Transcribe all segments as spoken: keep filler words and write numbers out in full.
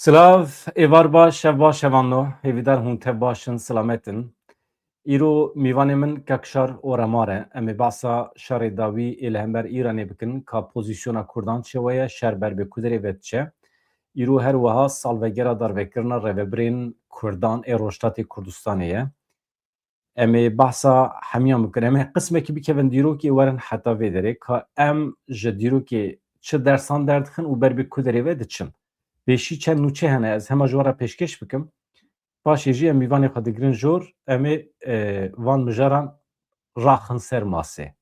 Silav, êvar baş, şev baş, şevan no. Hêvîdar hûn tev baş in, silamet in. Îro mîvanê min Kekşar Oremar e. Em ê behsa şerê dawî ê li hember Îranê bikin, ka pozîsyona Kurdan çi we ye, şer ber bi ku derê ve diçe. Îro her wiha salvegera darvekirina rêvebirên Kurdan ê Rojhilatê Kurdistanê ye. Em ê behsa hemiyan bikin. Em ê qismekî bikevin dîrokê, werin heta vê derê, ka em ji dîrokê çi dersan derdixin û ber bi ku derê ve diçin. Pêşî çend nûçe hene, ez hema ji we re pêşkêş bikim. Paşê jî em mîvanê xwe digirin jor, em ê, e, van mijaran raxin ser masê.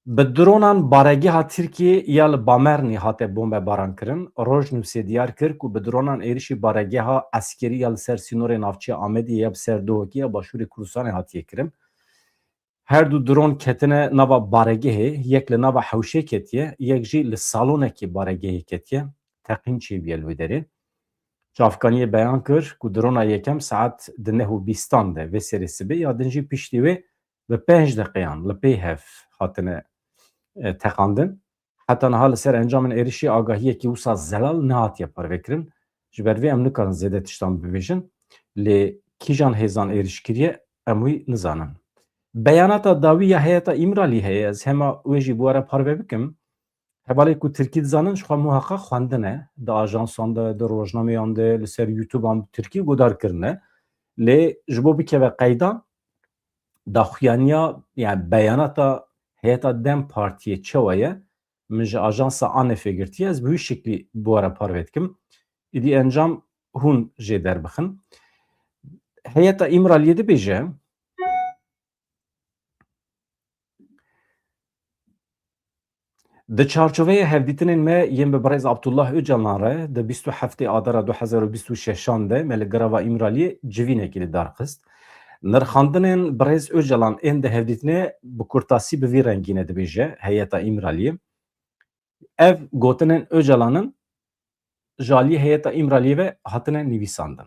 Bi dronan baregeha Tirkiyê ya li Bamernê hate bombebaran kirin. Rojnûsê diyar kir ku bi dronan êrişî baregeha eskerî ya li ser sînorê navçeya Amedê ya bi ser Duhokê ya Başûrê Kurdistanê hatiye kirin. Her du dron ketine nava baregehê, yek li nava hewşê ketiye, yek jî li salonekê baregehê ketiye. Teqîn çêbûye li wê derê. Çavkaniyê beyan kir ku drona yekem saet di neh û bîstan de vê serê sibê, ya din jî piştî wê bi pênc deqeyan li pey hev hatine, e, teqandin. Heta niha li ser encamên êrişê agahiyekî wisa zelal nehatiye parvekirin. Ji ber vê em nikarin zêde tiştan bibêjin. Lê kîjan hêzan êriş kiriye, em wî nizanin. Beyanata dawî ya Heyeta Îmralî heye, ez hema wê jî bi we re parve bikim. Hevalê ku tirkî dizanin, ji xwe muheqeq xwendine, di ajansan de, di rojnameyan de, li ser YouTube-an bi tirkî guhdar kirine. Lê ji bo bikeve qeydan, daxuyaniya, yani beyanata Heyeta DEM Partiyê çawa ye, min ji ajansa ANF'ê girtiye, ez bi wî şeklî bi we re parve dikim. Îdî encam hûn jê derbixin. Heyeta Îmraliyê dibêje, Di çarçoveya hevdîtinên me yên bi birêz Abdullah Ocalan re di bîst û heftê Adara du hezar û bîst û şeşan de me li Girava Îmraliyê civînekî li dar xist. Nirxandinên birêz Ocalan ên di hevdîtinê bi kurtasî bi vî rengî ne, dibêje Heyeta Îmraliyê. Ev gotinên Ocalan in ji aliyê Heyeta Îmraliyê ve hatine nivîsandin.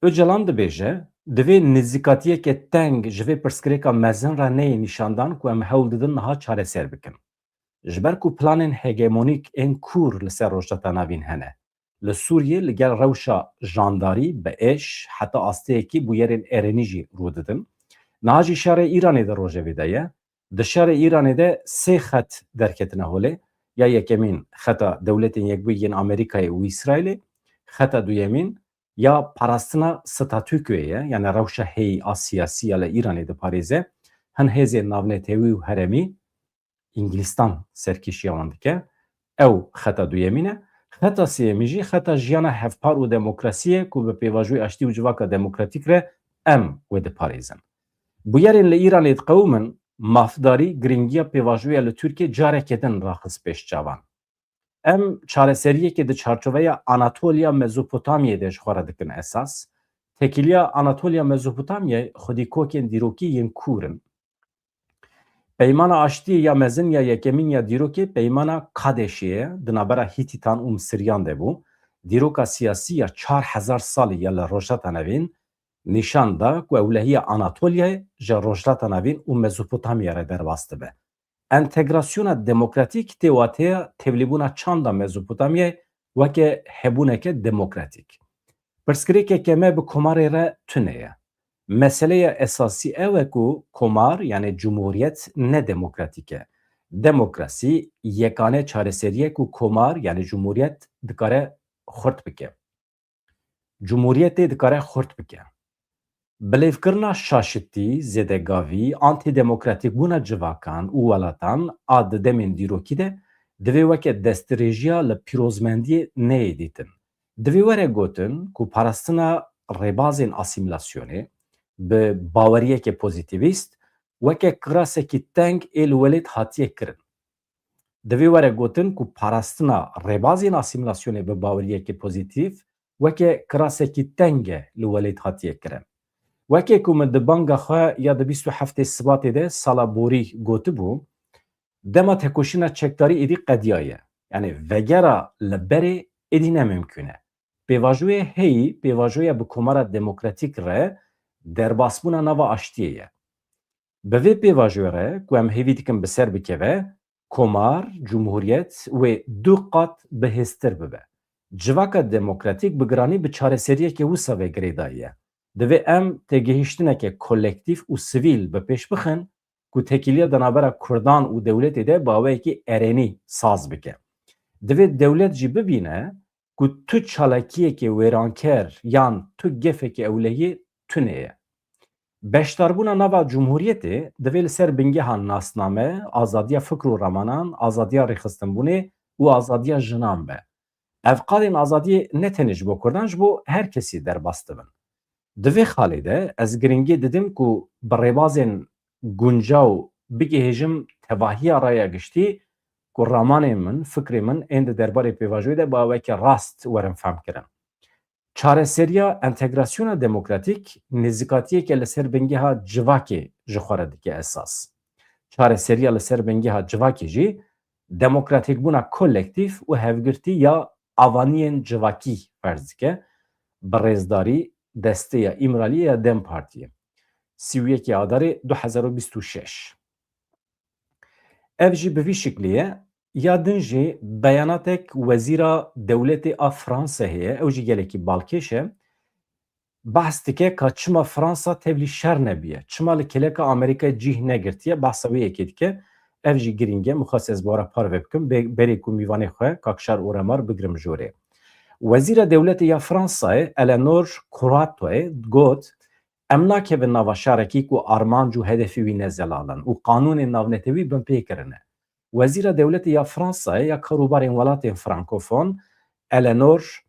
Ocalan dibêje, divê nêzîkatiyeke teng ji vê pirsgirêka mezin re neyê nîşandan ku em hewl didin niha çareser bikin. Ji ber ku planên hegemonîk ên kûr li ser Rojhilata Navîn hene. Li Sûriyê li gel rewşa jandarî bi êş heta asteyekî bûyerên erênî jî rû didin. Niha jî şerê Îranê di rojevê de ye. Di şerê Îranê de sê xet derketine holê. Ya yekemîn xeta Dewletên Yekbûyî yên Amerîkayê û Îsraîlê, xeta duyemîn ya parastina statûkoyê ye, yani rewşa heyî a siyasî ya li Îranê diparêze. Hin hêzên navnetewî û heremî, Îngilîstan serkêşiya wan dike. Ew xeta duyemîn e. Xeta sêyemî jî xeta jiyana hevpar û demokrasî ye ku bi pêvajoyê aştî û civaka demokratîk re em wê diparêzin. Bûyerên li Îranê diqewimin, mafdarî girîngiya pêvajoya li Tirkiyê careke din raxist pêş çavan. Em çareseriyekê di çarçoveya Anatoliya Mezopotamyayê de ji xwe re dikin esas. Tekîliya Anatoliya Mezopotamyayê xwedî kokên dîrokî yên kûr in. Peymana aştiyê ya mezin ya yekemîn ya dîrokê peymana Kadeşê ye, di navbera Hîtîtan û Misiriyan de bû. Dîroka siyasî ya çar hezar salî ya li Rojhilata Navîn nîşan da ku ewlehiya Anatoliyayê ji Rojhilata Navîn û Mezopotamya re derbas dibe. Entegrasyona demokratîk tê wateya tevlîbûna çanda Mezopotamyayê weke hebûneke demokratîk. Pirsgirêkeke me bi komarê re tune ye. Meseleya esasî ew e ku komar, yani cumhuriyet, ne demokratîk e. Demokrasî yekane çareserî ye ku komar, yani cumhuriyet, dikare xurt bike. Cumhuriyetê dikare xurt bike. Bilêvkirina şaşitî, zêdegavî, antîdemokratîkbûna civakan û welatan a di demên dîrokî de divê weke destdirêjiya li pîrozmendiyê neyê dîtin. Divê were gotin ku parastina rêbazên asîmîlasyonê bi baweriyeke pozîtîvîst weke kirasekî teng ê li welêt hatiye kirin. Divê were gotin ku parastina rêbazên asîmîlasyonê bi baweriyeke pozîtîf weke kirasekî teng e li welêt hatiye kirin. Weke ku min di banga xwe ya di bîst û heftê Sibatê de sala borî gotibû, dema tekoşîna çekdarî êdî qediyaye. Yani vegera li berê êdî ne mimkûn e. Pêvajoyê heyî, pêvajoya bi komara demokratîk re derbasbûna nava aştiyê ye. Bi vê pêvajoyê re ku em hêvî dikin bi ser bikeve, komar, cumhuriyet wê du qat bihêztir bibe. Civaka demokratîk bi giranî bi çareseriyeke wisa ve girêdayî ye. Divê em têgihiştineke kolektîf û sivîl bi pêş bixin ku têkiliya di navbera Kurdan û dewletê de bi awayekî erênî saz bike. Divê dewlet jî bibîne ku tu çalakiyeke wêranker yan tu gefeke ewlehiyê tune ye. Beşdarbûna nava cumhuriyetê divê li ser bingeha nasname, azadiya fikr û remanan, azadiya rêxistinbûnê û azadiya jinan be. Ev qadên azadiyê ne tenê ji bo Kurdan, ji bo her kesî derbas dibin. Di vê xalê de ez giringî didim ku bi rêbazên guncaw bigihêjim tevahiya raya giştî ku ramanên min, fikrê min ên di derbarê pêvajoyê de bi aweke rast werin fehmkirin. Çareseriya entegrasyona demokratîk nêzîkatiyeke li ser bingeha civakê ji xwe re dike esas. Çareseriya li ser bingeha civakê jî demokratîkbûna kolektîf û hevgirtî ya avaniyên civakî ferz dike, bi rêzdarî desteya Îmraliyê ya DEM Partiyê. Sî û yekê Adarê du hezar û bîst û şeş. Ev jî bi vî şiklî ye. Ya din jî beyanatek wezîra dewletê a Fransa heye, ew jî gelekî balkêş e. Behs dike ka çima Fransa tevlî şer nebiye, çima li kêleka Amerîkayê cîh negirtiye, behsa wê yekê dike. Ev jî girîng e, min xwest ez bi we re parve bikim, bê-, berê ku mîvanê xwe, Kak Şar Oremar, bigrim jorê. Wezîra dewletê ya Fransayê, Eleanor Curatoyê, got, Em nakevin nava şerekî ku armanc û hedefê wî ne zelal in û qanûnên navnetewî binpê kirine. Wezîra dewletê ya Fransayê ya karûbarên welatên frankofon, Eleanor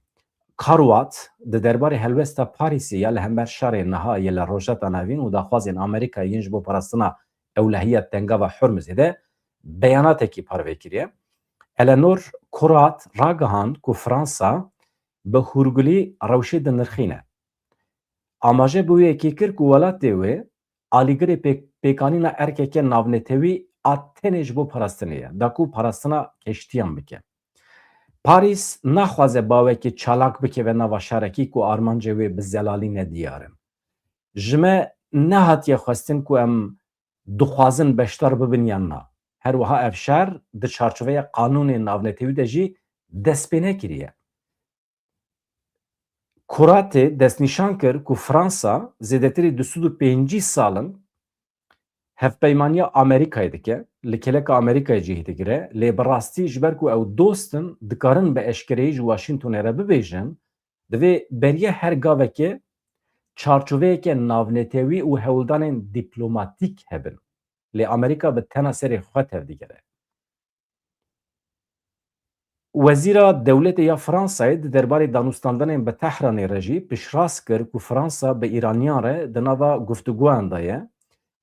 Karuat, di derbarê helwesta Parîsê ya li hember şerê niha yê li Rojheta Navîn û daxwazên Amerîkayê yên ji bo parastina ewlehiya Tengava Hurmizê de beyanatekî parve kiriye. Eleanor Kurat ragihand ku Fransa bi hûrgulî rewşê dinirxîne. Amaje bi wê yekê kir ku welatê wê alîgirê pêk-, pêkanîna erkeke navnetewî a tenê ji bo parastinê ye, da ku parastina keştiyan bike. Parîs naxwaze bawekî çalak bikeve nava şarekî ku armancê wê bi zelalî ne diyar in. Ji me nehatiye xwestin ku em dixwazin beşdar bibin yan na. Her wiha ev şer di çarçoveya qanûnên navnetewî de jî dest pê nekiriye. Kuratê destnîşan kir ku Fransa zêdetirî du sed û pêncî sal in hevpeymaniya Amerîkayê dike, li kêleka Amerîkayê cih digire, lê bi rastî ji ber ku ew dost in, dikarin bi eşkereyî ji Washingtonê re bibêjin, divê beriya her gavekê çarçoveyeke navnetewî û hewldanên dîplomatîk hebin. Lê Amerîka bi tena serê xwe tevdigere. Wezîra dewletê ya Fransayê di derbarê danûstandanên bi Tehranê re jî piştrast kir ku Fransa bi Îraniyan re di nava guftûgoyan de ye.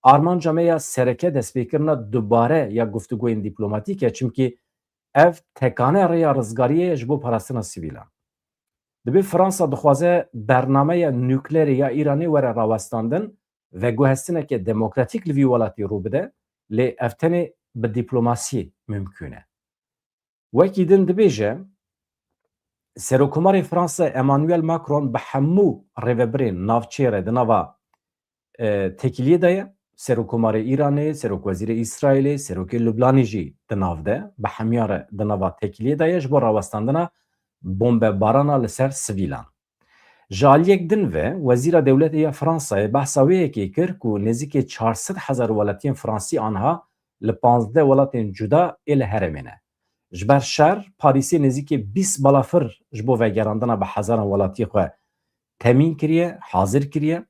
Armanca me ya sereke destpêkirina dubare ya guftûgoyên dîplomatîk e, çimkî ev tekane rêya rizgariyê ye ji bo parastina sivîlan. Dibê Fransa dixwaze bernameya nukleerê ya Îranê were rawestandin, veguhestineke demokratîk li vî welatî rû bide, lê ev tenê bi dîplomasiyê mimkûn e. Wekî din dibêje, Serokkomarê Fransa Emmanuel Macron bi hemû rêvebirên navçê re di nava, e, têkiliyê de ye. Serokkomarê Îranê, Serokwezîrê Îsraîlê, Serokê Lubnanê jî di nav de, bi hemiyan re di nava têkiliyê de ye ji bo rawestandina bombebarana li ser sivîlan. Ji aliyek din ve, Wezîra Dewletê ya Fransayê behsa wê yekê kir ku nêzîkî çar sed hezar welatiyên Fransî aniha li panzdeh welatên cuda ê li herêmê ne. Ji ber şer, Parîsê nêzîkî bîst balafir ji bo vegerandina bi hezaran welatiyê xwe temîn kiriye, hazir kiriye.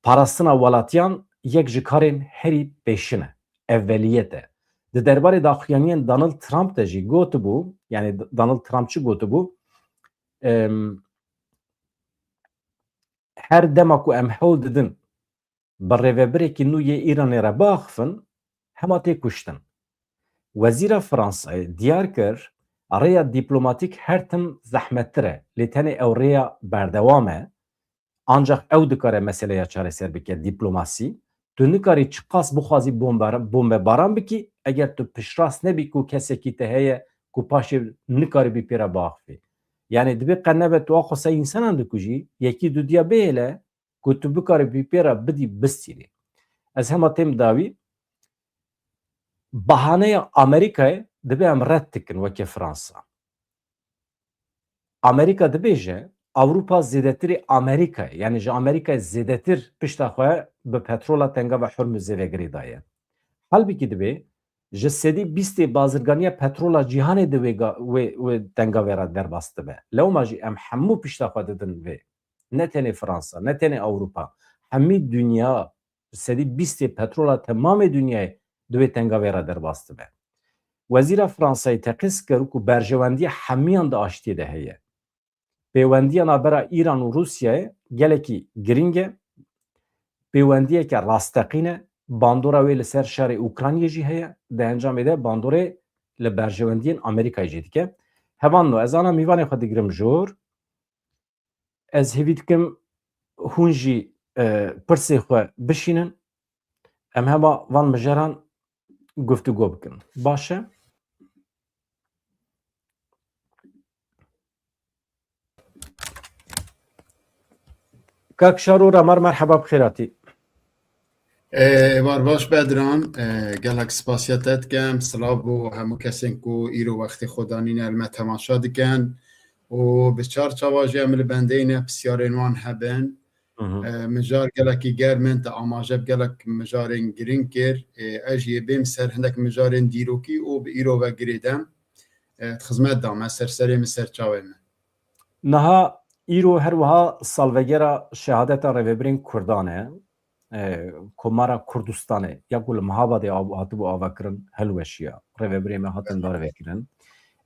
Parastina welatiyan yek ji karên herî pêşin e, eveliyet e. Di derbarê daxuyaniyên Donald Trump de jî gotibû, yanî Donald Trump çi gotibû? Em, her dema ku em hewl didin bi rêvebirekî nû yê Îranê re biaxifin, hema tê kuştin. Wezîra Fransayê diyar kir, rêya dîplomatîk her tim zehmettir e, lê tenê ew rêya berdewam e. Ancax ew dikare meseleya çareser bike, dîplomasî. Tu nikarî çiqas bixwazî bombe-, bombebaran bikî, eger tu piştrast nebî ku kesekî te heye ku paşê nikaribî pê re biaxivî. Yanî dibê qe nebe tu axwe sey însanan dikujî, yekî dudiya bihêle ku tu bikaribî pê re bidî bistînî. Ez hema têm dawî, bahaneya Amerîkayê dibê em red dikin weke Fransa. Amerîka dibêje, Ewropa zêdetirê Amerîkayê, yanî ji Amerîkayê zêdetir pişta xwe bi petrola tenga ve Hurmuzê ve girêdaye. Halbikî dibê ji sedî bîstê bazirganiya petrola cîhanê di wê ga-, wê, wê tenga ve re derbas dibe. Lewma jî em hemû pişta xwe didin vê. Ne tenê Fransa, ne tenê Ewropa. Hemî dinya, ji sedî bîstê petrola temamê dinyayê di wê tenga ve re derbas dibe. Wezîra Fransayê teqîz kir ku berjewendiya hemiyan di aştiyê de heye. Pêwendiya navbera Îran û Rûsyayê gelekî girîng e. Pêwendiyeke rasteqîn e. Bandora wê li ser şerê Ukraynayê jî heye. Di encamê de bandorê li berjewendiyên Amerîkayê jî dike. Hevalno, ez ana mîvanê xwe digirim jor. Ez hêvî dikim hûn jî, e, pirsê xwe bişînin. Em hema van mijaran guftûgo bikin. Baş e? Kak Şaro Ramar, merheba, bi xêr hatî. Ê, êvar baş Bedran, ê, gelek spasiya te dikem. Silav bo hemû kesên ku îro wextê xwe danîne li me temaşa dikin û bi çar çava jî em li bendeyî ne pisyarên wan hebin. Hı hı. Ê, mijar gelekî germ in, te amaje bi gelek mijarên girîng kir. Ê, ez jî yê bêm ser hindek mijarên dîrokî û bi îro ve girêdem. Ê, di xizmet de me, ser serê min, ser çavê min. Niha îro her wiha salvegera şehadeta rêvebirên Kurdan e. E, Komara Kurdistanê ya ku li Mihabadê av-, hatibû avakirin, hilweşiya. Rêvebirê me hatin darvekirin.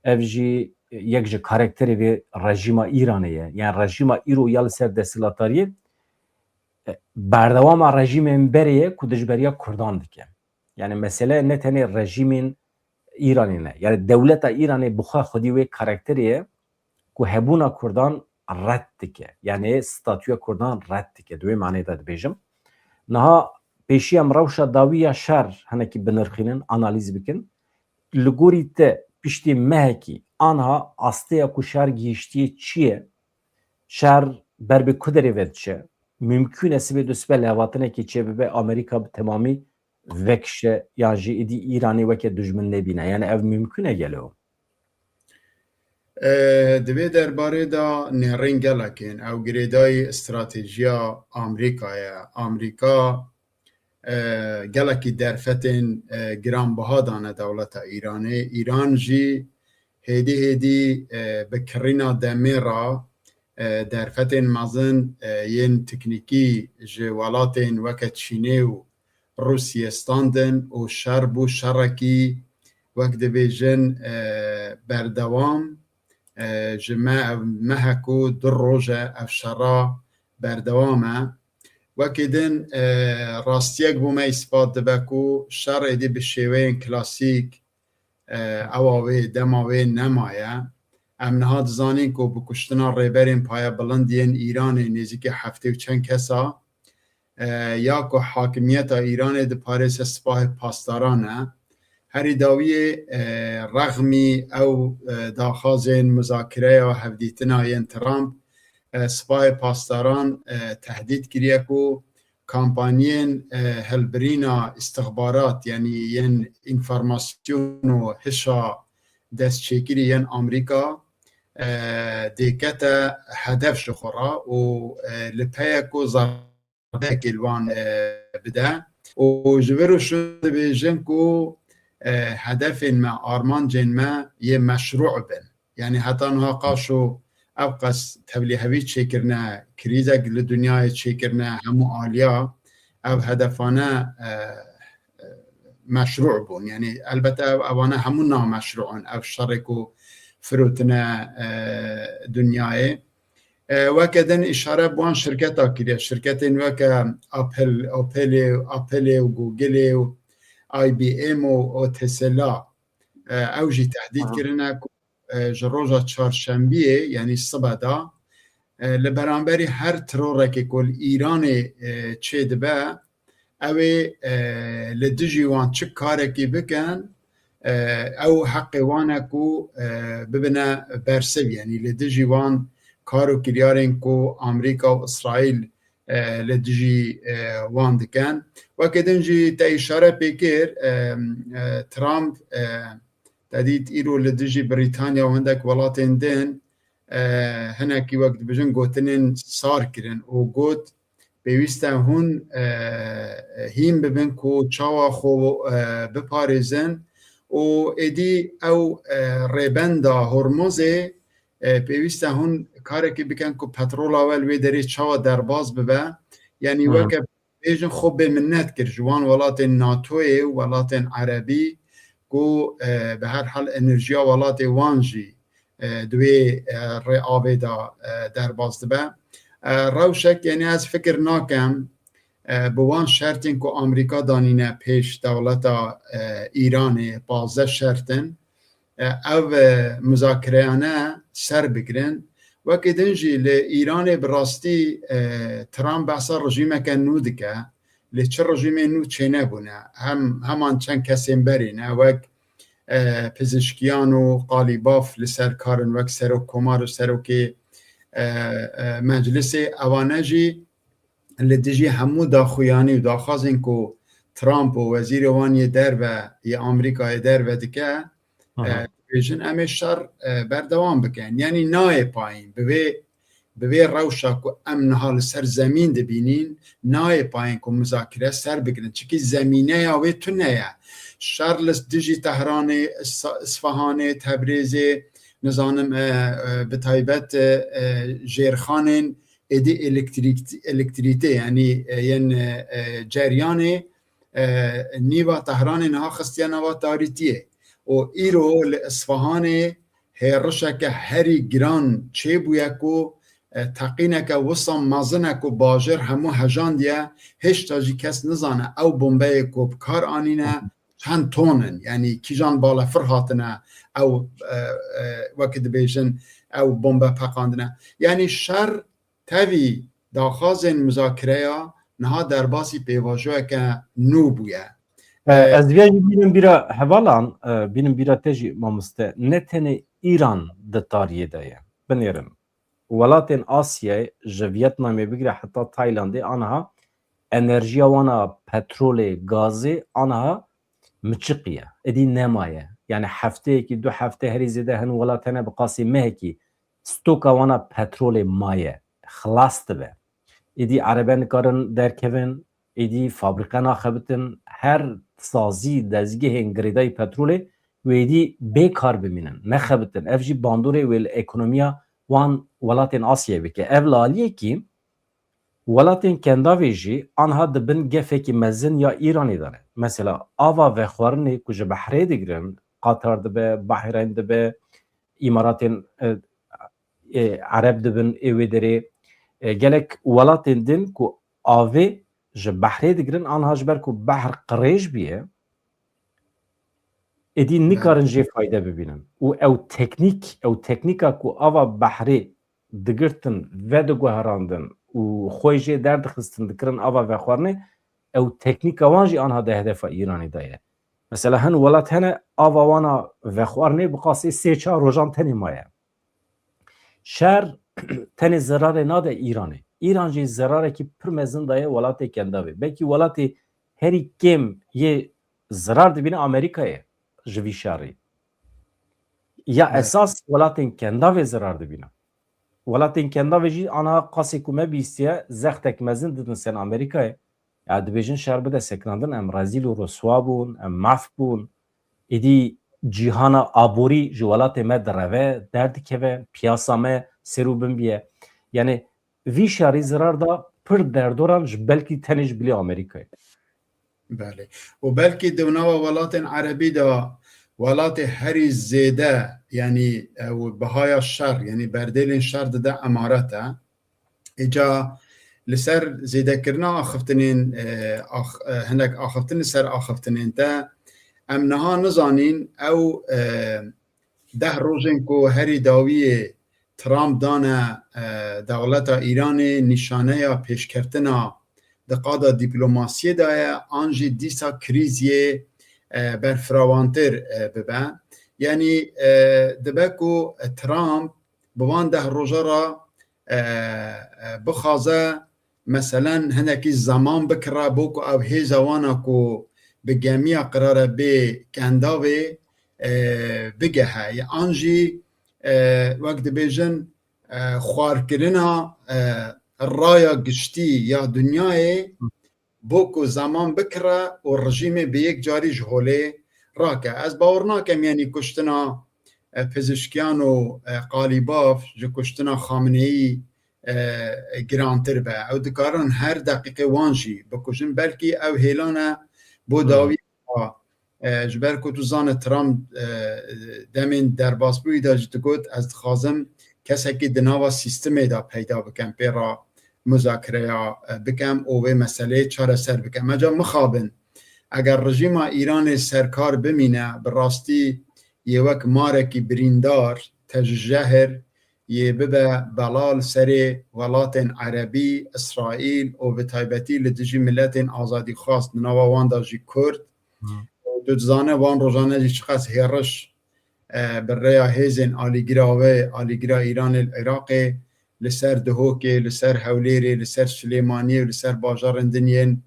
Ev jî yek ji karakterê vê rejîma Îranê ye. Yani rejîma îro ya li ser desthilatariyê, e, berdewama rejîmên berê ye ku dijberiya Kurdan dike. Yani mesele ne tenê rejîmên Îranê ne. Yani dewleta Îranê bi xwe xwedî wê karakterê ye ku hebûna Kurdan red dike. Yani statûya Kurdan red dike. Di wê manê de dibêjim. Niha pêşî em rewşa dawî ya şer hinekî binirxînin, analîz bikin. Li gorî te piştî mehekî anha asteya ku şer gihîştiye çi ye? Şer ber bi ku derê ve diçe? Mumkûn e sibê du sibe lihevhatinekê çêbibe, Amerîka bi temamî vekişe yan jî êdî Îranê weke dijmin nebîne. Yani ev mumkûn e gelo? E, di vê derbarê de nêrîn gelek in. Ew girêdayî stratejiya Amerîka ye. Amerîka, e, gelekî derfetên, e, giranbiha dane dewleta Îranê. Îran jî hêdî hêdî, e, bi kirîna demê re, e, derfetên mezin, e, yên teknîkî ji welatên weke Çînê û Rûsiyê standin û şer bû şerekî, wek dibêjin, e, berdewam, e, ji me ev mehek û du roj e ev şera berdewam e. Wekî din, e, rastiyek bo me îspat dibe ku şer êdî bi şêweyên klasîk, e, ewa wê, dema wê nemaye. Em niha dizanîn ku bi kuştina rêberên payebilind yên Îranê nêzîkî heftê û çend kesa, e, ya ku hakimiyeta Îranê diparêze sipahê pasdaran e. Herî dawiyê, e, rexmî ew, e, daxwazên muzakireya hevdîtina yên Trump, e, sipahê pasdaran, e, tehdît kiriye ku kampanyên, e, hilbirîna îstixbarat, yanî yên înformasyon û hişa destçêkirî yên Amerîka, e, dêkete hedef ji xwe re û, e, li peyek ku zardekê li wan, e, bide. Û ji vir û şûn dibêjin ku, e, hedefên me, armancên me yê meşrû bin. Yani heta niha qaşo ev qas tevlîhevî çêkirine, krîzek li dinyayê çêkirine, hemû aliya ev hedefane, e, e, meşrû bûn. Yani elbette ev, evane hemû nameşrû in, ev şerê ku firotine, e, dinyayê. E, weke din îşare bi wan şirketa kiriye. Şirketên weke Apple, Opelê, Appleê û Googleê û I B M û, û Tesla, e, ew jî tehdît Aha. kirine ku, e, ji roja çarşembiyê, yanî sibe de, e, li beramberî her terorekê ku li Îranê, e, çêdibe, ew ê, e, li dijî wan çi karekî bikin, e, ew heqê wan e ku, e, bibine bersiv, yanî li dijî wan kar û kiryarên ku Amerîka û Îsraîl, e, li dijî, e, wan dikin. Weke din jî te îşare pê kir, e, e, Trump, e, te dît îro li dijî Brîtanya û hindek welatên din, e, hinekî wek dibêjin gotinên sar kirin û got, pêwîst e hûn, e, hîn bibin ku çawa xwe, e, biparêzin û êdî ew, e, rêbenda Hormuzê, e, pêwîst e hûn karekê bikin ku petrola we li wê derê çawa derbas bibe. Yanî Hı hı. weke bêjin xwe bêminnet kir ji wan welatên NATOyê û welatên erebî ku, e, bi her hal enerjiya welatê wan jî, e, di wê, e, rêavê de, e, derbas dibe. E, rewşek, yanî ez fikir nakem, e, bi wan şertên ku Amerîka danîne pêş dewleta, e, Îranê, pazdeh şert in, e, ev, e, muzakireyane ser bigirin. Wekî din jî li Îranê bi rastî, e, Trump behsa rejîmeke nû dike. Lê çi rejîmên nû çênebûne. Hem, heman çend kesên berî ne, wek, e, pizişkiyan û qalîbaf li ser kar in, wek serokkomar û serokê, e, e, meclisê. Ewane jî li dijî hemû daxuyanî û daxwazên ku Trump û wezîrê wan yê derve yê Amerîkayê derve dike, Hı hı. e, dibêjin em ê şer, e, berdewam bikin. Yanî nayê payîn. Bi vê, bi vê rewşa ku em niha li ser zemîn dibînîn, nayê payîn ku muzakire ser bigirin. Çikî zemîneya wê tune ye. Şer li dijî Tehranê, Is-, Isfahanê, Tebrêzê, nizanim, e, e, bi taybet, e, e, jêrxanên êdî elektrîk-, elektrîtê, yanî, e, yên, e, e, ceryanê, e, nîva Tehranê niha xistiye nava tarîtiyê. Û îro li Isfahanê hêrişeke herî giran çêbûye ku, e, teqîneke wisa mezin e ku bajêr hemû hejandiye, hêşta jî kes nizane ew bombeyê ku bi kar anîne çend ton in, yanî kîjan balefir hatine ew, e, e, wekî dibêjin ew bombe peqandine. Yanî şer tevî daxwazên muzakireya niha derbasî pêvajoyeke nû bûye. E, E, ez viya jî bînim bîra hevalan, e, bînim bîra te jî mamoste. Ne tenê Îran di tariyê de ye. Binêrin. Welatên Asyayê ji Vietnamê bigire heta Taylandê aniha enerjiya wana petrolê, gazê aniha miçiqiye. Êdî nemaye. Yani hefteyekî, du hefte herî zêde hin welat hene bi qasî mehekî stoka wana petrolê maye. Xilas dibe. Êdî erebe nikarin derkevin, êdî fabrîqe naxebitin, her sazî dezgehên girêdayî petrolê wê êdî bê kar bimînin, nexebitin. Ev jî bandorê wê li ekonomiya wan welatên Asyayê bike. Ev li aliyekî welatên Kendavê jî anha di bin gefekî mezin ya Îranê de ne. Mesela ava vexwarinê ku ji behrê digirin, Qatar dibe, Bahreyn dibe, Îmaratên, e, e, Ereb dibin ê wê derê. E, gelek welatên din ku avê ji behrê digirin, anha ji ber ku behr qirêj bûye, êdî nikarin jê fayde bibînin. Û ew teknîk, ew teknîka ku ava behrê digirtin, vediguherandin û xwe jê derdixistin, dikirin ava vexwarinê, ew teknîka wan jî anha di hedefa Îranê de ye. Mesela hin welat hene ava wana vexwarinê bi qasê sê çar rojan tenê maye. Şer tenê zerarê nade Îranê. Îran jî zerarekî pir mezin daye welatê Kendavê. Belkî welatê herî kêm yê zerar dibîne Amerîka ye ji vî şerî. Ya Evet. esas welatên Kendavê zerar dibîne. Welatên Kendavê jî ana qasê ku me bîstiye zextek mezin didin ser Amerîkayê. Ya dibêjin şer bide sekinandin, em rezîl û riswa bûn, em maf bûn. Êdî cîhana aborî ji welatê me direve, derdikeve, piyasa me ser û bin biye. Yani vî şerî zirar da pir derdoran ji belkî tenê ji bilî Amerîkayê. Belê. Û belkî di nava welatên erebî de welatê herî zêde, yanî ew bihaya şer, yanî berdêlên şer dide emaret e. Îca li ser zêdekirina axiftinên, e, ax-, e, hinek axiftin li ser axiftinên te, em niha nizanîn ew, e, deh rojên ku herî dawiyê Trump dane, e, dewleta Îranê nîşaneya pêşkeftina di qada dîplomasiyê de ye, an jî dîsa krîziyê, e, berfirawantir, e, bibe. Yanî, e, dibe ku Trump bi van deh roja re, e, e, bixwaze, meselen, hinekî zeman bikire bo ku ew hêza wana ku bi gemiya qirare bê Kendavê, e, bigehe. An jî, e, wek dibêjin, e, xwarkirina, e, raya giştî ya dinyayê bo ku zeman bikire û rejîmê bi yek carî ji holê rake. Ez bawer nakem, yanî kuştina, e, pizişkiyan û, e, Qalîbaf ji kuştina Xameneî, e, girantir be. Ew dikarin her deqîqê wan jî bikujin. Belkî ew hêlan e bo Hmm. dawî. E, ji ber ku tu zane Trump, e, demên derbasbûyî de jî digot, ez dixwazim kesekî di nava sîstemê de peyda bikem, pê re muzakereya, e, bikem û vê meseleyê çareser bikem. Meca mixabin, eger rejîma Îranê serkar bimîne, bi rastî yê wek marekî birîndar, te ji jehir, yê bibe bela li serê welatên Erebî, Îsraîl û bi taybetî li dijî miletên azadîxwaz, di nava wan de jî Kurd. Hmm. Û tu dizane van rojane jî çiqas hêriş, e, bi rêya hêzên alîgira wê, alîgira Îranê li Iraqê, li ser Duhokê, li ser Hewlêrê, li ser Silêmaniyê û li ser bajarên din yên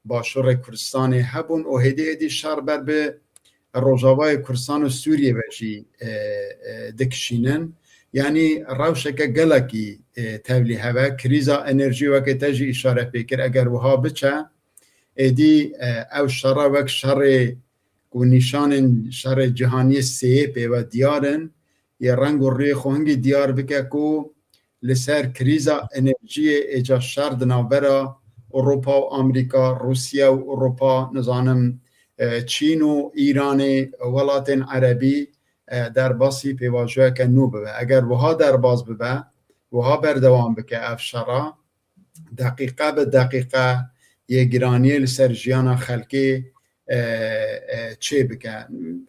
Başûrê Kurdistanê hebûn û hêdî hêdî şer ber bi Rojavayê Kurdistan û Sûriyê ve jî, e, e, dikişînin. Yanî rewşeke gelekî, e, tevlîhev e. Krîza enerjî weke te jî îşare pê kir. Eger wiha biçe, êdî, e, ew şere wek şerê ku nîşanên şerê cîhaniyê sêyê pê ve diyar in, yê reng û rûyê xwe hingî diyar bike ku li ser krîza enerjiyê ê ca şer di navbera Ewropa û Amerîka, Rûsya û Ewropa, nizanim, e, Çîn û Îranê, welatên Erebî, e, derbasî pêvajoyeke nû bibe. Eger wiha derbas bibe, wiha berdewam bike ev şera, deqîqe bi deqîqe yê giraniyê li ser jiyana xelkê, e, e, çê bike.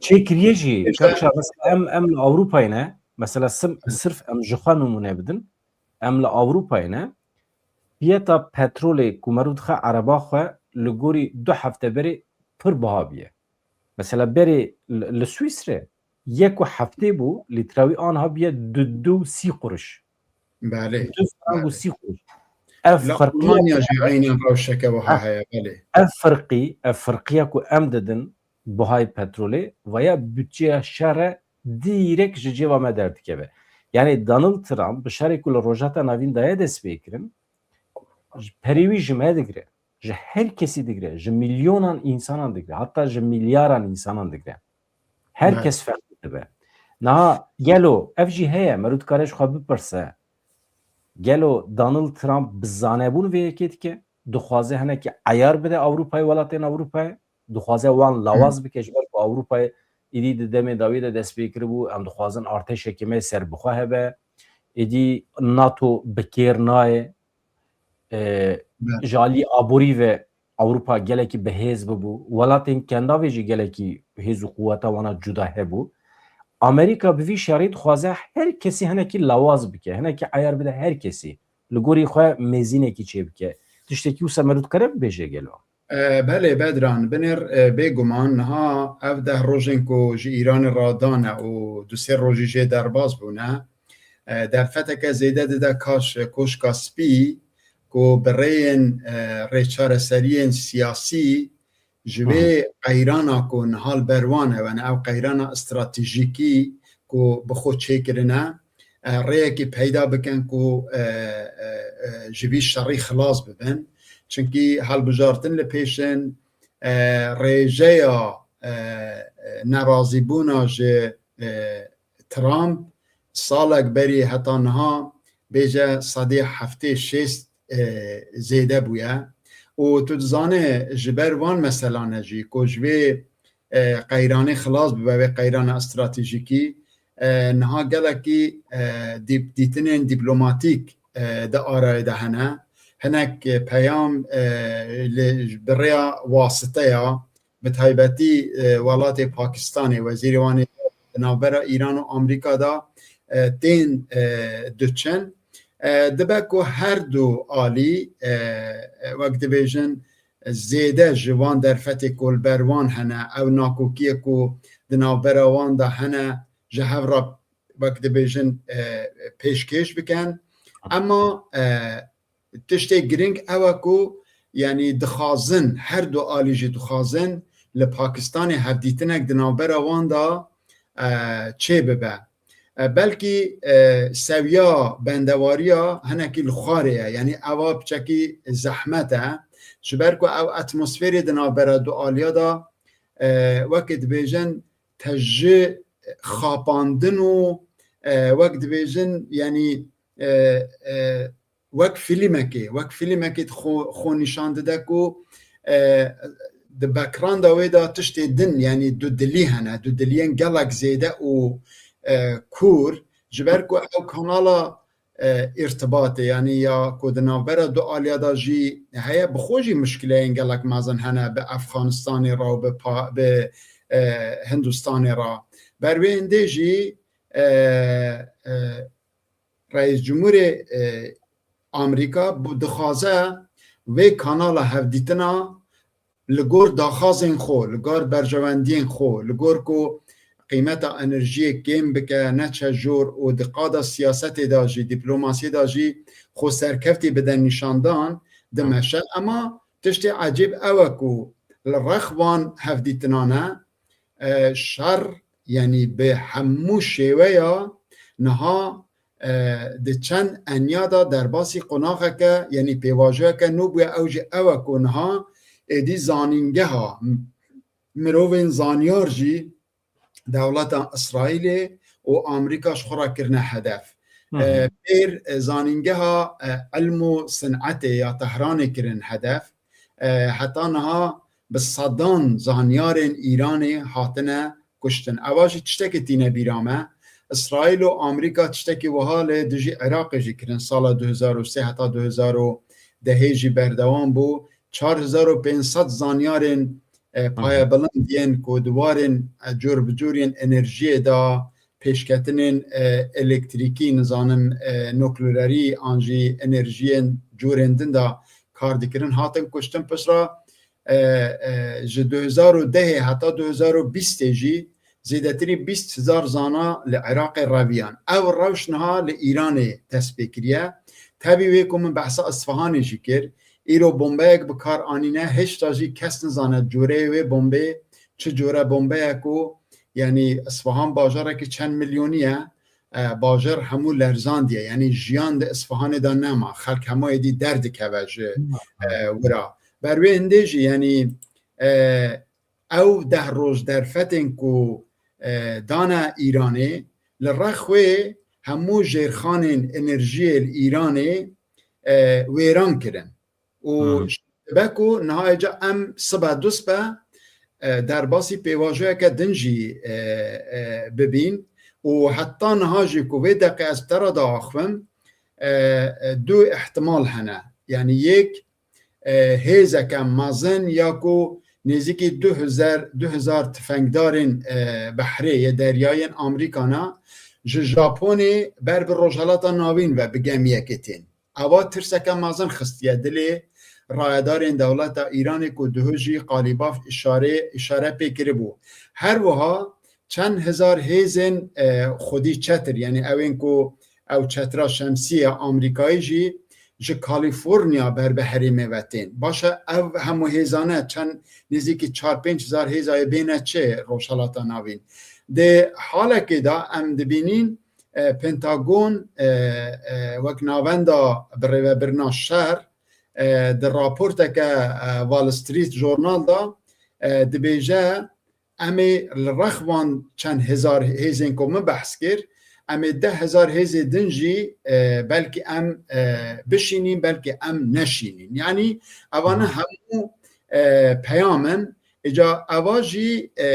Çêkiriye jî, Kak Şar, mesela em, em li Ewropayê ne, mesela sim-, sirf em ji xwe nimûne bidin, em li Ewropayê ne, piyeta petrolê ku merû dixe ereba xwe li gorî du hefte berê pir biha bûye. Mesela berê li, li Swîsre yek û heftê bû, lîtra wî anha bûye du, du û sî quruş. Belê. Du frank û sî quruş. Ev Li ferqiya Almanya jî eynen rewşeke wiha heye, belê. Ev ferqî, ev ferqiya ku em didin buhayê petrolê, vaya budçeya şer e dîrek ji cêva me derdikeve. Yani Donald Trump bi şerê ku li Rojhilata Navîn daye destpêkirin, ji perê wî ji me digire, ji her kesî digire, ji milyonan însanan digire, hatta ji milyaran însanan digire. Her kes ferqî dibe. Niha gelo ev jî heye, merû dikare ji xwe bipirse, gelo Donald Trump bi zanebûn vê yekê dike, dixwaze hinekî eyar bide Ewropayê, welatên Ewropayê, dixwaze wan lawaz bike, ji ber ku Ewropayê êdî di demê dawî de dest pê kiribû, em dixwazin artêşekê me serbixwe hebe, êdî NATO bi kêr nayê, e, Belê. ji alî aborî ve Ewropa gelekî bi hêz bibû. Welatên Kendavê jî gelekî hêz û quweta wana cuda hebû. Amerîka bi vî şerî dixwaze her kesî hinekî lawaz bike, hinekî eyar bide her kesî. Li gorî xwe mêzînekî çêbike. Tiştekî wisa merû dikare bibêje gelo? E, belê Bedran, binêr, e, bêguman niha ev deh rojên ku ji Îranê re dane û du sê rojî jê derbas bûne, e, derfeteke zêde dide kaş Koşka Spî ku bi rêyên, e, rêçareseriyên siyasî ji vê qeyrana ku niha li ber wan hewe, ne ew qeyrana stratejîkî ku bi xwe çêkirine, e, rêyekê peyda bikin ku, e, e, e, ji vî şerî xilas bibin. Çimkî hilbijartin li pêş in, e, rêjeya, e, e, nerazîbûna ji, e, Trump salek berî heta niha bêje sedê heftê şêst, e, zêde bûye. Û tu dizane ji ber van meselane jî ku ji vê, e, qeyranê xilas bibe, vê qeyrana stratejîkî, e, niha gelekî, e, dîp-, dîtinên dîplomatîk, e, di arayê de hene. Hinek, e, peyam, e, li, bi rêya wasiteya, bi taybetî, e, welatê Pakistanê, wezîrê wanê di navbera Îran û Amerîka de, e, tên, e, diçin. E, dibe ku her du alî, e, e, wek dibêjin, zêde ji van derfetê ku li ber wan hene, ew nakokiyê ku di navbera wan de hene, ji hev re, wek dibêjin, e, pêşkêş bikin. Ema, e, tiştê girîng ew e ku, yanî dixwazin, her du alî jî dixwazin li Pakistanê hevdîtinek di navbera wan de, e, çêbibe. E, belkî, e, sewiya bendewariya hinekî li xwarê ye. Yanî ewa piçekî zehmet e. Ji ber ku ew atmosferê di navbera du aliya de, e, wekî dibêjin te ji xapandin û, e, wek dibêjin, yanî, e, e, wek fîlmekê, wek fîlmekê xwe, xwe nîşan dide ku, e, di backgrounda wê de tiştê din, yanî dudilî hene, dudiliyên gelek zêde û, e, kûr, ji ber ku ew kanala, e, îrtibatê, yanî ya ku di navbera du aliya de jî heye, bi xwe jî muşkileyên gelek mezin hene bi Efxanistanê re û bi pa-, bi, e, Hindistanê re. Ber wê hindê jî, e, e, Reîs Cumhurê, e, Amerîka bu-, dixwaze vê kanala hevdîtina li gor daxwazên xwe, li gor berjewendiyên xwe, li gor ku qîmeta enerjiyê kêm bike, neçe jor û di qada siyasetê de jî, dîplomasiyê de jî xwe serkevtî bide nîşandan, dimeşe. Ema tiştê ecêb ew e ku li rex van hevdîtinan e, e, şer, yanî bi hemû şêweya niha, e, di çend enya de derbasî qonaxeke, yanî pêvajoyeke nû bûye, ew jî ew e ku niha êdî zanîngeha m-, mirovên zanyar jî dewleta Îsraîlê û Amerîka ji xwe re kirine hedef. Hı hı. E, pêr, e, zanîngeha, e, ilm û sinetê ya Tehranê kirin hedef. E, heta niha bi sedan zanyarên Îranê hatine kuştin. Ewa jî tiştekî tîne bîra me. Îsraîl û Amerîka tiştekî wiha li dijî Iraqê jî kirin sala du hezar û sê heta du hezar û dehê jî berdewam bû. Çar hezar û pênc sed zanyarên, e, payebilind yên ku di warên, e, cor bi cor yên enerjiyê de, pêşketinên, e, elektrîkî, nizanim, e, nukleerî an jî enerjiyên corên din de kar dikirin, hatin kuştin. Piştre, e, e, ji du hezar û dehê heta du hezar û bîstê jî zêdetirî bîst hezar zana li Iraqê reviyan. Ev rewş niha li Îranê dest pê kiriye. Tevî wê ku min behsa Isfahanê jî kir, îro bombeyek bi kar anîne, hêşta jî kes nizane coreyê wê bombeyê çi cure bombeyek û, yanî Isfahan bajarekî çend milyonî ye, e, bajar hemû lerzandiye. Yanî jiyan di Isfahanê de nema. Xelk hemû êdî derdikeve ji, e, wira. Ber wê hindê jî, yanî, e, ew deh roj derfetên ku, e, dane Îranê, li rex wê hemû jêrxanên enerjiyê li Îranê, e, wêran kirin. Û Hı. dibe ku niha êca em sibe du sibe, e, derbasî pêvajoyeke din jî, e, e, bibîn û heta niha jî ku vê deqê ez bi te re diaxivim, e, e, du îhtimal hene. Yanî yek, e, hêzeke mezin ya ku nêzîkî du hezar, du hezar tifengdarên, e, behrê yê deryayên Amerîkana ji Japonê ber bi Rojhelata Navîn ve bi gemiyekê tên. Ewa tirseke mezin xistiye dilê rayedarên dewleta Îranê ku duhû jî qalîbaf îşare, îşare pê kiribû. Her wiha çend hezar hêzên, e, xwedî çetir, yanî ewên ku ew çetira şemsî ya Amerîkayî jî ji Kalîforniya ber bi herêmê ve tên. Baş e, ev hemû hêzane çend nêzîkî çar pênc hezar hêzayê bêne çi Rojhelata Navîn. Di halekê de em dibînîn, e, Pentagon, e, e, wek navenda birêvebirina şer, e, di raporteke, e, Wall Street Journal de, e, dibêje, em ê li rex van çend hezar hêzên ku min behs kir, em ê deh hezar hêzê din jî, e, belkî em, e, bişînîn, belkî em neşînîn. Yanî evane Hı. hemû, e, peyam in. Îca eva jî, e,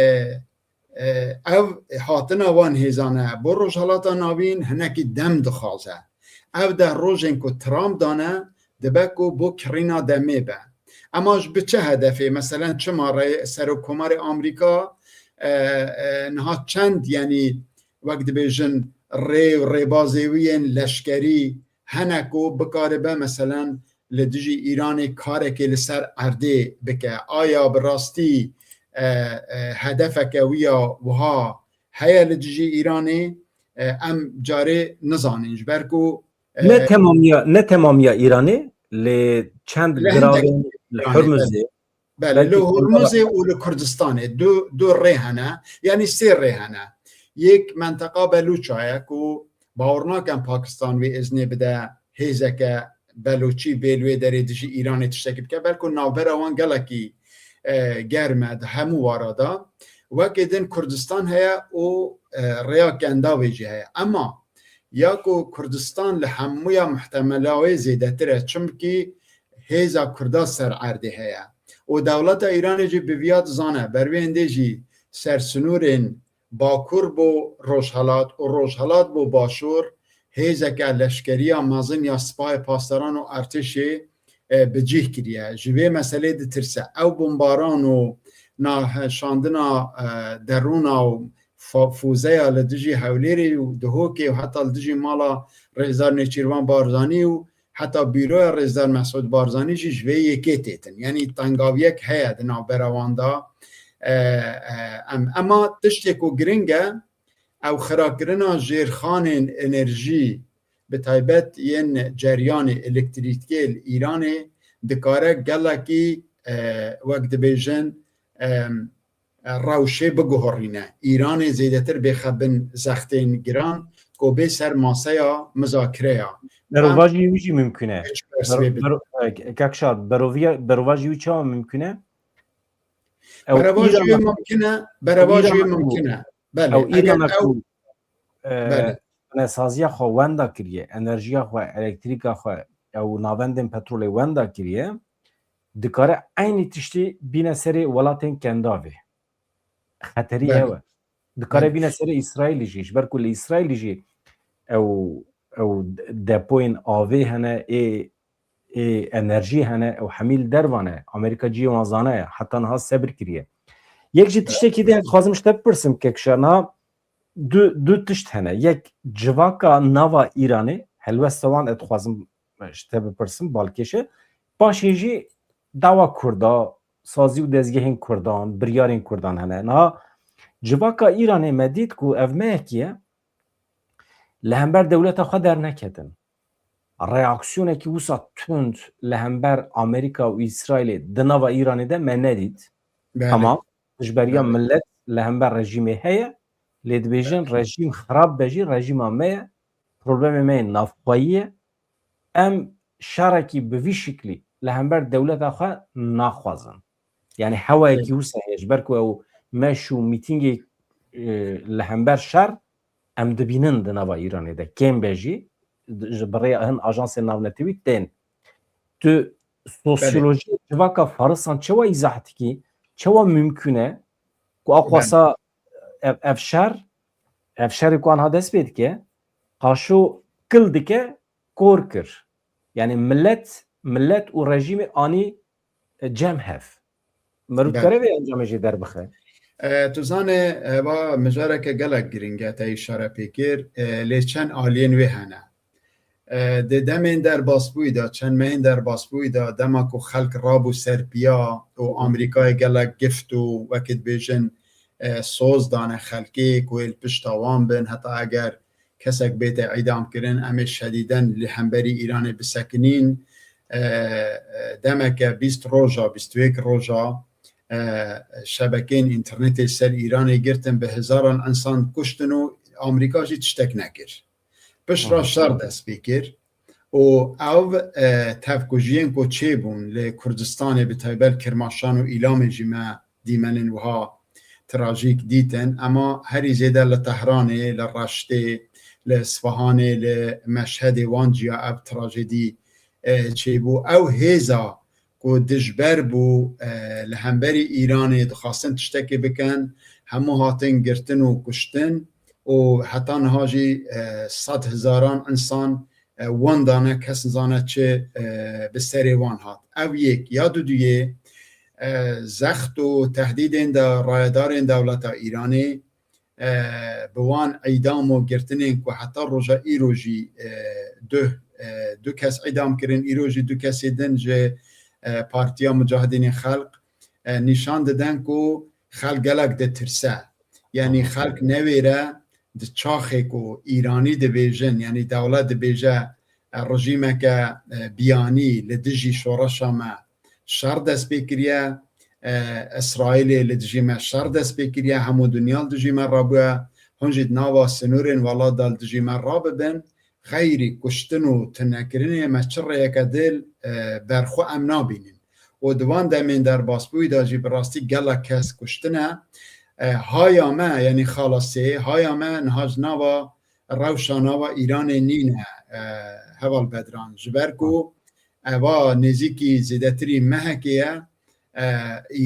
e, ev hatina wan hêzane bo Rojhelata Navîn hinekî dem dixwaze. Ev deh rojên ku Trump dane, dibe ku bo kirîna demê be. Ema ji bi çi hedefê? Meselen çima rê-, Serokkomarê Amerîka, e, e, niha çend, yanî wek dibêjin rê û rêbazê wî yên leşkerî hene ku bikaribe, meselen, li dijî Îranê karekê li ser erdê bike. Aya bi rastî, e, e, hedefeke wî ya wiha heye li dijî Îranê? E, em carê nizanin. Ji ber ku, e, Ne temamiya, ne temamiya Îranê, lê çend Li hindek giravên li Îranê, Hurmuzê, belê. Belê, belkî li Hurmuzê û li Kurdistanê du, du rê hene, yanî sê rê hene. Yek menteqa Belûça ye ku bawer nakin Pakistan wê iznê bide hêzeke Belûçî bê li wê derê dijî Îranê tiştekî bike. Belku navbera wan gelekî, e, germ e di hemû wara de. Wekê din Kurdistan heye û, e, rêya Kendavê jî heye. Ema ya ku Kurdistan li hemûya muhtemela wê zêdetir e, çimkî hêza Kurda ser erdê heye. Û dewleta Îranê jî bi viya dizane, ber wê hindê jî sersinûrên Bakur bo Rojhelat û Rojhelat bo Başûr hêzeke leşkeriya mezin ya Sipahê Pasdaran û Artêşê, e, bi cih kiriye. Ji vê meselê ditirse. Ew bombaran û naheşandina, e, derûna û fa-, fûzeya li dijî Hewlêrê û Duhokê û heta li dijî mala Rêzdar Nêçîrvan Barzanî û heta bîroya Rêzdar Mesûd Barzanî jî ji vê yekê têtin. Yanî tengaviyek heye di navbera wan de. E, e, em, ema tiştê ku giring e, ew xirakirina jêrxanên enerjî, bi taybet yên ceryanê elektrîkê li Îranê, dikare gelekî, e, wek dibêjin, e, rewşê biguhorîne. Îranê zêdetir bêxe bin zextên giran ku bê ser maseya muzakire ya. Berovajî wî jî mimkun e. Hiç pers Bero-, wê bide. Bero-, e, Kek Şad, beroviya-, berovajî wî çawa mimkun e? Ew Berovajî Îran wê a-, mimkun e, ew berovajî Îran wê a ku, mimkun e. Belê, ew eger Îran a ew ku, e, Belê. Nesaziya xwe wenda kiriye, enerjiya xwe, elektrîka xwe, ew navendên petrolê wenda kiriye, dikare eynî tiştî bîne serê welatên Kendavê. Xeterî Belê. Hewe. Dikare Belê. Bîne serê Îsraîlî jî. Ji ber ku li Îsraîlî jî ew, ew depoyên avê hene, ê, ê enerjî hene, ew hemî li derva ne. Amerîka cihê wan zane ye. Heta niha sebir kiriye. Yek jî Belê. Tiştekî din dixwazim ji te bipirsim, Kekşa, niha du, du tişt hene. Yek, civaka nava Îranê, helwesta wan ez dixwazim ji te bipirsim, balkêş e. Paşê jî dawa Kurda, sazî û dezgehên Kurdan, biryarên Kurdan hene. Niha civaka Îranê me dît ku ev me yekî ye, li hember dewleta xwe derneketin. Reaksiyonekî wisa tund li hember Amerîka û Îsraîlê di nava Îranê de me nedît. Belê. Tamam, ji beriya Belê. Millet li hember rejîmê heye, lê dibêjin Belê. Rejîm xirab be jî rejîma me ye, problemê me yê navxweyî ye. Em şerekî bi vî şiklî li hember dewleta xwe naxwazin. Yanî hewayekî Belê. Wisa heye, ji ber ku ew meş û mîtîngê, e, li hember şer em dibînin di nava Îranê de. Kêm be jî, ji bi rêya hin ajansên navnetewî tên. Tu Belê. Sosyolojiyê civaka Farisan çawa îzah dikî? Çawa mimkun e ku a Belê. Xwasa ev, ev şer, ev şerê ku anha dest pê dike, qaşo kil dike, kor kir. Yanî millet, millet û rejîmê anî, e, cem hev. Mirov Belê. Kare vê encamê jî derbixe. E, tu zanê, e, va mijareke gelek giring e, te îşare pê kir, e, lê çend aliyên wê hene. E, di demên derbasbûyî de, çend mehên derbasbûyî de, dema ku xelk rabû ser piya û Amerîkayê gelek gift û wekî dibêjin, e, soz dane xelkê ku ê li pişta wan bin, heta eger kesek bête îdam kirin, em ê şedîden li hemberî Îranê bisekinîn. E, e, demeke bîst roja, bîst û yek roja, e, şebekeyên înternetê ser Îranê girtin, bi hezaran însan kuştin û Amerîka jî tiştek nekir. Pişt re Aha. Şer dest pê kir û ev, e, tevkujiyên ku çêbûn li Kurdistanê, bi taybet Kirmaşan û Îlamê jî me dîmenên wiha trajîk dîtin, ema herî zêde li Tehranê, li Reştê, li Sfahanê, li Meşhedê wan ciya ev trajedî, e, çêbû. Ew hêza ku dijber bû, e, li hemberî Îranê dixwastin tiştekê bikin, hemû hatin girtin û kuştin û heta niha jî, e, sed hezaran însan, e, wenda ne, kes nizane çi, e, bi serê wan hat. Ev yek. Ya duduyê, e, zext û tehdîdên de rayedarên dewleta Îranê, e, bi wan îdam û girtinên ku heta roja îro jî, e, du, e, du kes îdam kirin, îro jî du kesê din ji, e, Partiya Mucahidînê Xelq, e, nîşan didin ku xelk gelek ditirse. Yanî Aha. Xelk newêre di çaxê ku Îranî dibêjin, yanî dewlet dibêje, e, rejîmeke, e, biyanî li dijî şoreşa me şer dest pê kiriye, e, Îsraîlê li dijî me şer dest pê kiriye, hemû dinya li dijî me rabûye, hûn jî di nava sînorên welat de li dijî me rabibin, xeyrî kuştin û tunekirinê me çi rêyeke dê, e, berxwe em nabînin. Û di van demên derbasbûyî de jî bi rastî gelek kes kuştine. E, haya me, yanî xalasê, haya me niha ji nava rewşa nava Îranê nîne, e, heval Bedran. Ji ber ku eva nêzîkî zêdetirî mehekê ye, e,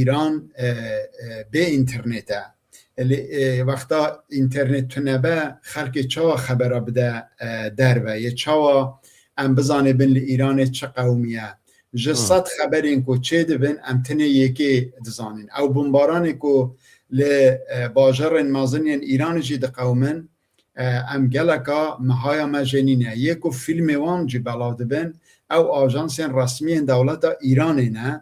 Îran, e, e, bê înternet e. Lê, e, wexta înternet tune be, xelkê çawa xebera bide, e, derve? Yê çawa em bizanê bin li Îranê çi qewimiye? Ji Hmm. sed xeberên ku çêdibin, em tenê yekê dizanin. Ew bombaranê ku li, e, bajarên mezin yên Îranê jî diqewimin, e, em geleka mehaya me jê nîne. Yê ku fîlmê wan jî belav dibin, ew ajansên resmiyên dewleta Îranê ne,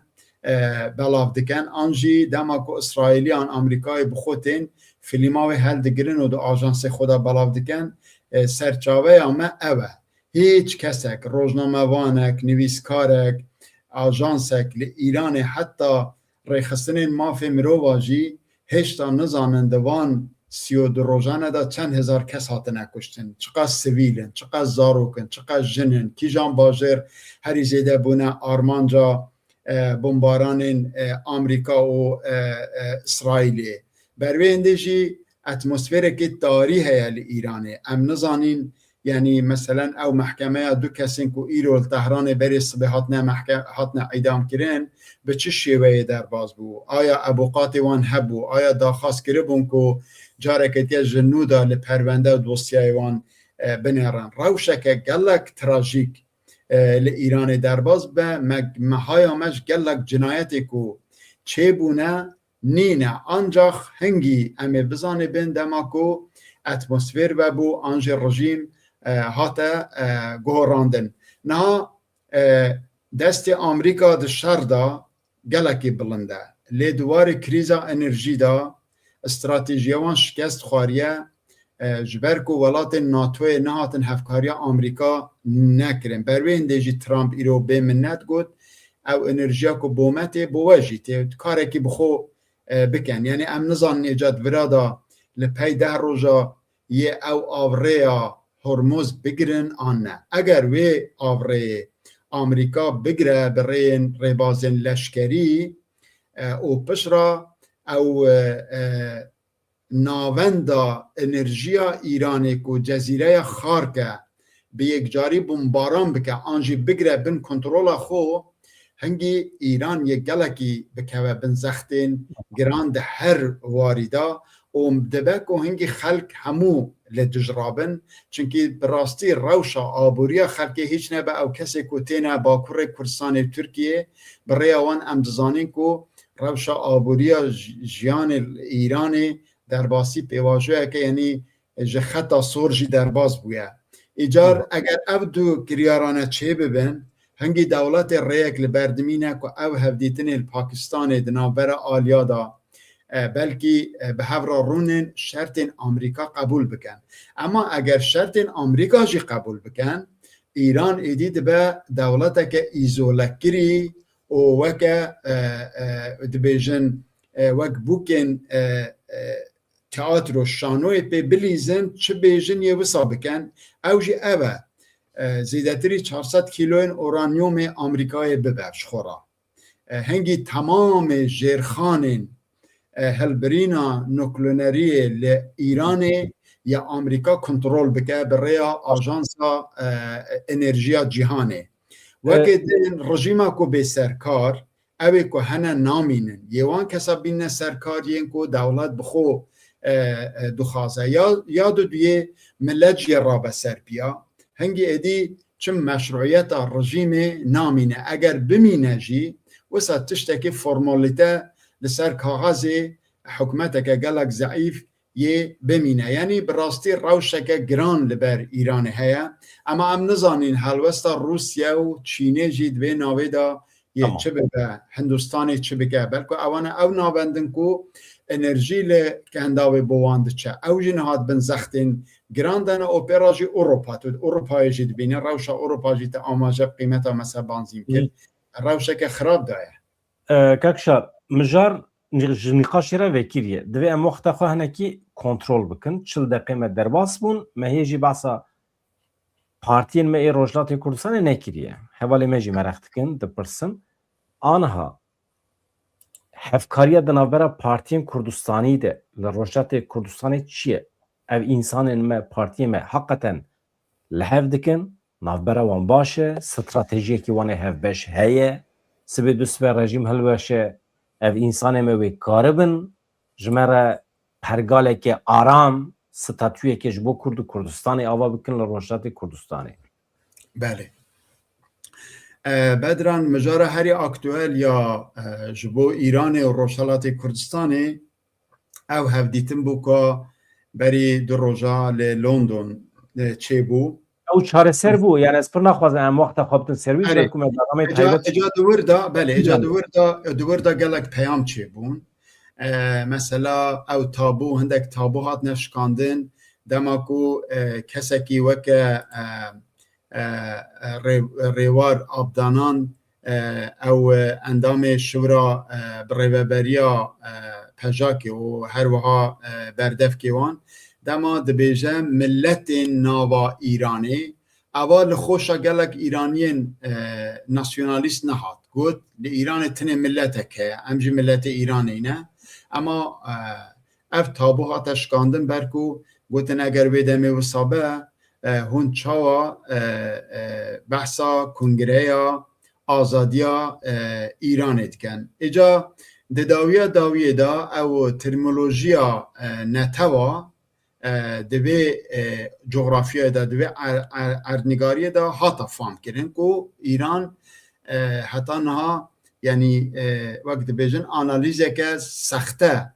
e, belav dikin. An jî dema ku Îsraîliyan Amerîkayê bi xwe tên, fîlma wê heldigirin û di ajansê xwe de belav dikin. E, serçaveya me ew e. Hîç kesek, rojnamevanek, nivîskarek, ajansek li Îranê, heta rêxistinên mafê mirova jî hêşta nizanin di van sî û du rojane de çend hezar kes hatine kuştin. Çiqas sivîl in, çiqas zarok in, çiqas jin in, kîjan bajêr herî zêde bûne armanca, e, bombaranên, e, Amerîka û, e, e, Îsraîlê. Ber wê hindê jî atmosferekê tarî heye li Îranê. Em nizanîn, yanî, meselen, ew mehkemeya du kesên ku îro li Tehranê berê sibê hatine mehke-, hatine îdam kirin, bi çi şêweyê derbas bû? Aya ebûqatê wan hebû? Aya daxwaz kiribûn ku careke diye ji nû de li perwende û dosyayê wan, e, binêrin? Rewşeke gelek trajîk, e, li Îranê derbas be. Me, mehaya me ji gelek cinayetê ku çêbûne, nîne. Ancax hingî em ê bizanê bin dema ku atmosfêr vebû an jî rejîm, e, hate, e, guhorandin. Niha, e, destê Amerîka di şer de gelekî bilind e. Lê di warê krîza enerjî de stratejiya wan şikest xwariye, e, ji ber ku welatên NATOyê nehatin hevkariya Amerîka nekirin. Ber wê hindê jî Trump îro bê minnet got, ew enerjiya ku bo me tê, bo we jî tê. Karekî bi xwe, e, bikin. Yanî em nizanin êca di vira de li pey deh roja yê ew avrêya Hormuz bigirin an ne. Eger wê avrêyê Amerîka bigire bi rêyên rêbazên leşkerî, e, û piştre ew, e, e, navenda enerjiya Îranê ku Cezîreya Xark e, bi yekcarî bombaran bike an jî bigire bin kontrola xwe, hingî Îran yê gelekî bikeve bin zextên giran di her warî de û dibe ku hingî xelk hemû li dij rabin. Çunkî bi rastî rewşa aboriya xelkê hîç nebe ew kesê ku têne Bakurê Kurdistanê Tirkiyê, bi rêya wan em dizanin ku rewşa aboriya ji-, jiyanê Îranê derbasî pêvajoyeke, yanî ji xeta sor jî derbas bûye. Îcar Hmm. eger ev du kiryarane çêbibin, hingî dewletê rêyek li ber dimîne ku ew hevdîtinê li Pakistanê di navbera aliya de, e, belkî, e, bi hev re rûnin şertên Amerîka qebûl bikin. Ema eger şertên Amerîka jî qebûl bikin, Îran êdî dibe dewleteke îzolekirî û weke, e, e, dibêjin, e, wek bûkên, e, e, teatro, şanoyê pê bilîzin, çi bêjin yê wisa bikin. Ew jî ev e. E, zêdetirî çar sed kîloyên uranyumê Amerîkayê bibe ji xwe re. E, hingî temamê jêrxanên, e, hilbirîna nukleeriyê li Îranê ya Amerîka kontrol bike bi rêya Ajansa, e, Enerjiya Cîhanê. Wekê E, din rejîma ku bê serkar, ew ê ku hene namînin. Yê wan kesa bînne serkar yên ku dewlet bi xwe, e, e, dixwaze. Ya, ya diduyê milet jê rabe ser piya. Hingî êdî çi meşruiyeta rejîmê namîne. Eger bimîne jî, wisa tiştekî formalîte li ser kaxezê hikûmeteke gelek zeîf yê bimîne. Yanî bi rastî rewşeke giran li ber Îranê heye. Ema em nizanîn helwesta Rûsya û Çînê jî di vê navê de yê Tamam. çi bibe, Hindistanê çi bike. Belku ewana ew navendin ku enerjî li kendavê bo wan diçe. Ew jî niha di bin zextên giran de ne û pê re jî Ewropa, tu Ewropayê jî dibîne, rewşa Ewropa jî te amaje qîmeta mesela banzîn kir. Hı. Rewşeke xirab daye. E, Kak Şar, mijar ni-, ji nîqaşê re vekiriye. Divê em wexta xwe hinekî kontrol bikin. Çil deqê me derbas bûn. Me hê jî behsa partiyên me ê Rojhilatê Kurdistanê nekiriye. Hevalê me jî meraq dikin, dipirsin. Aniha hevkariya di navbera partiyên Kurdistanî de li Rojhilatê Kurdistanê çi ye? Ev însanên me, partiyên me heqeten li hev dikin, navbera wan baş e, stratejiyekî wan ê hevbeş heye, sibê du sibe rejîm hilweşe, ev însanê me wê karibin ji me re pergaleke aram, statuyeke ji bo Kurd û Kurdistanê ava bikin li Rojhilatê Kurdistanê. Belê. E, Bedran, mijara herî aktuel ya, e, ji bo Îranê û Rojhelatê Kurdistanê ew hevdîtin bû ku berî du roja li London, e, çêbû. Ew çareser bû, yani ez pir naxwazim em wexta xwe bitin ser wî, Erê. Belkû me bernameyê Eca, taybet eca di wir de, belê, eca Belê. di wir de, di wir de gelek peyam çêbûn. E, mesela ew tabû, hindek tabû hatine şikandin, dema ku, e, kesekî weke, e, e, e, rê-, Rêwar Abdanan, e, ew, e, endamê şiwra, e, birêveberiya, e, PJAKê û her wiha, e, berdevkê wan, dema dibêje miletên nava Îranê, eva li xoşa gelek Îraniyên, e, nasyonalîst nehat. Got, li Îranê tinê miletek heye, em jî miletê Îranê ne. Ema, e, ev tabû hate şikandin ber ku gotin eger wê demê wisa be, e, hûn çawa, e, e, behsa kongreya azadiya, e, Îranê dikin. Îca di dawiya dawiyê de ew terminolojiya, e, netewa, e, di vê, e, cografyayê de, di vê er-, er-, erdnigariyê de hata fam kirin ku Îran, e, heta niha, yanî, e, wek dibêjin analîzeke sexte,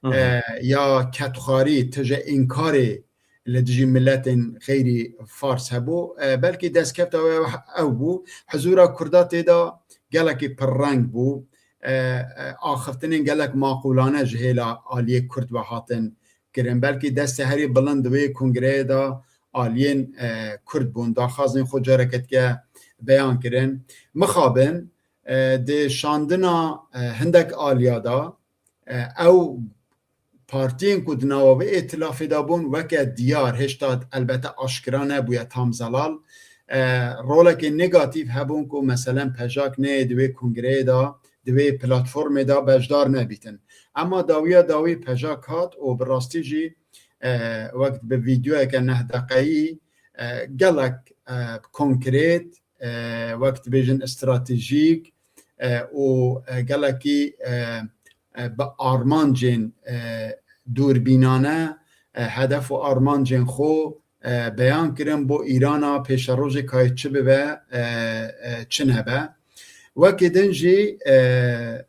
Hı hı. e, ya ketxarî, tije înkarê li dijî miletên xeyrî Fars hebû. E, belkî destkefta wê ew bû. Hizûra Kurda tê de gelekî pirreng bû. E, e, axiftinên gelek maqûlane ji hêla aliyê Kurd ve hatin kirin. Belkî destê herî bilind di wê kongreyê de aliyên, e, Kurd bûn, daxwazên xwe careke dike beyan kirin. Mixabin, e, di şandina, e, hindek aliya de, e, ew partiyên ku di nava vê îtilafê de bûn, weke diyar, hêşta elbete aşkira nebûye tam zelal, e, rolekê negatîf hebûn ku meselen PJAK neyê di wê kongreyê de, di wê platformê de beşdar nebîtin. Ema dawiya dawî PJAK hat û bi rastî jî, e, wek bi vîdeoyeke neh deqeyî, e, gelek, e, konkrêt, e, wek dibêjin stratejîk, e, û, e, gelekî, e, e, bi armancên, e, dûrbînane, e, hedef û armancên xwe, e, beyan kirin bo Îrana pêşerojê kayê çi bibe, e, e, çi nebe. Wekî din jî, e,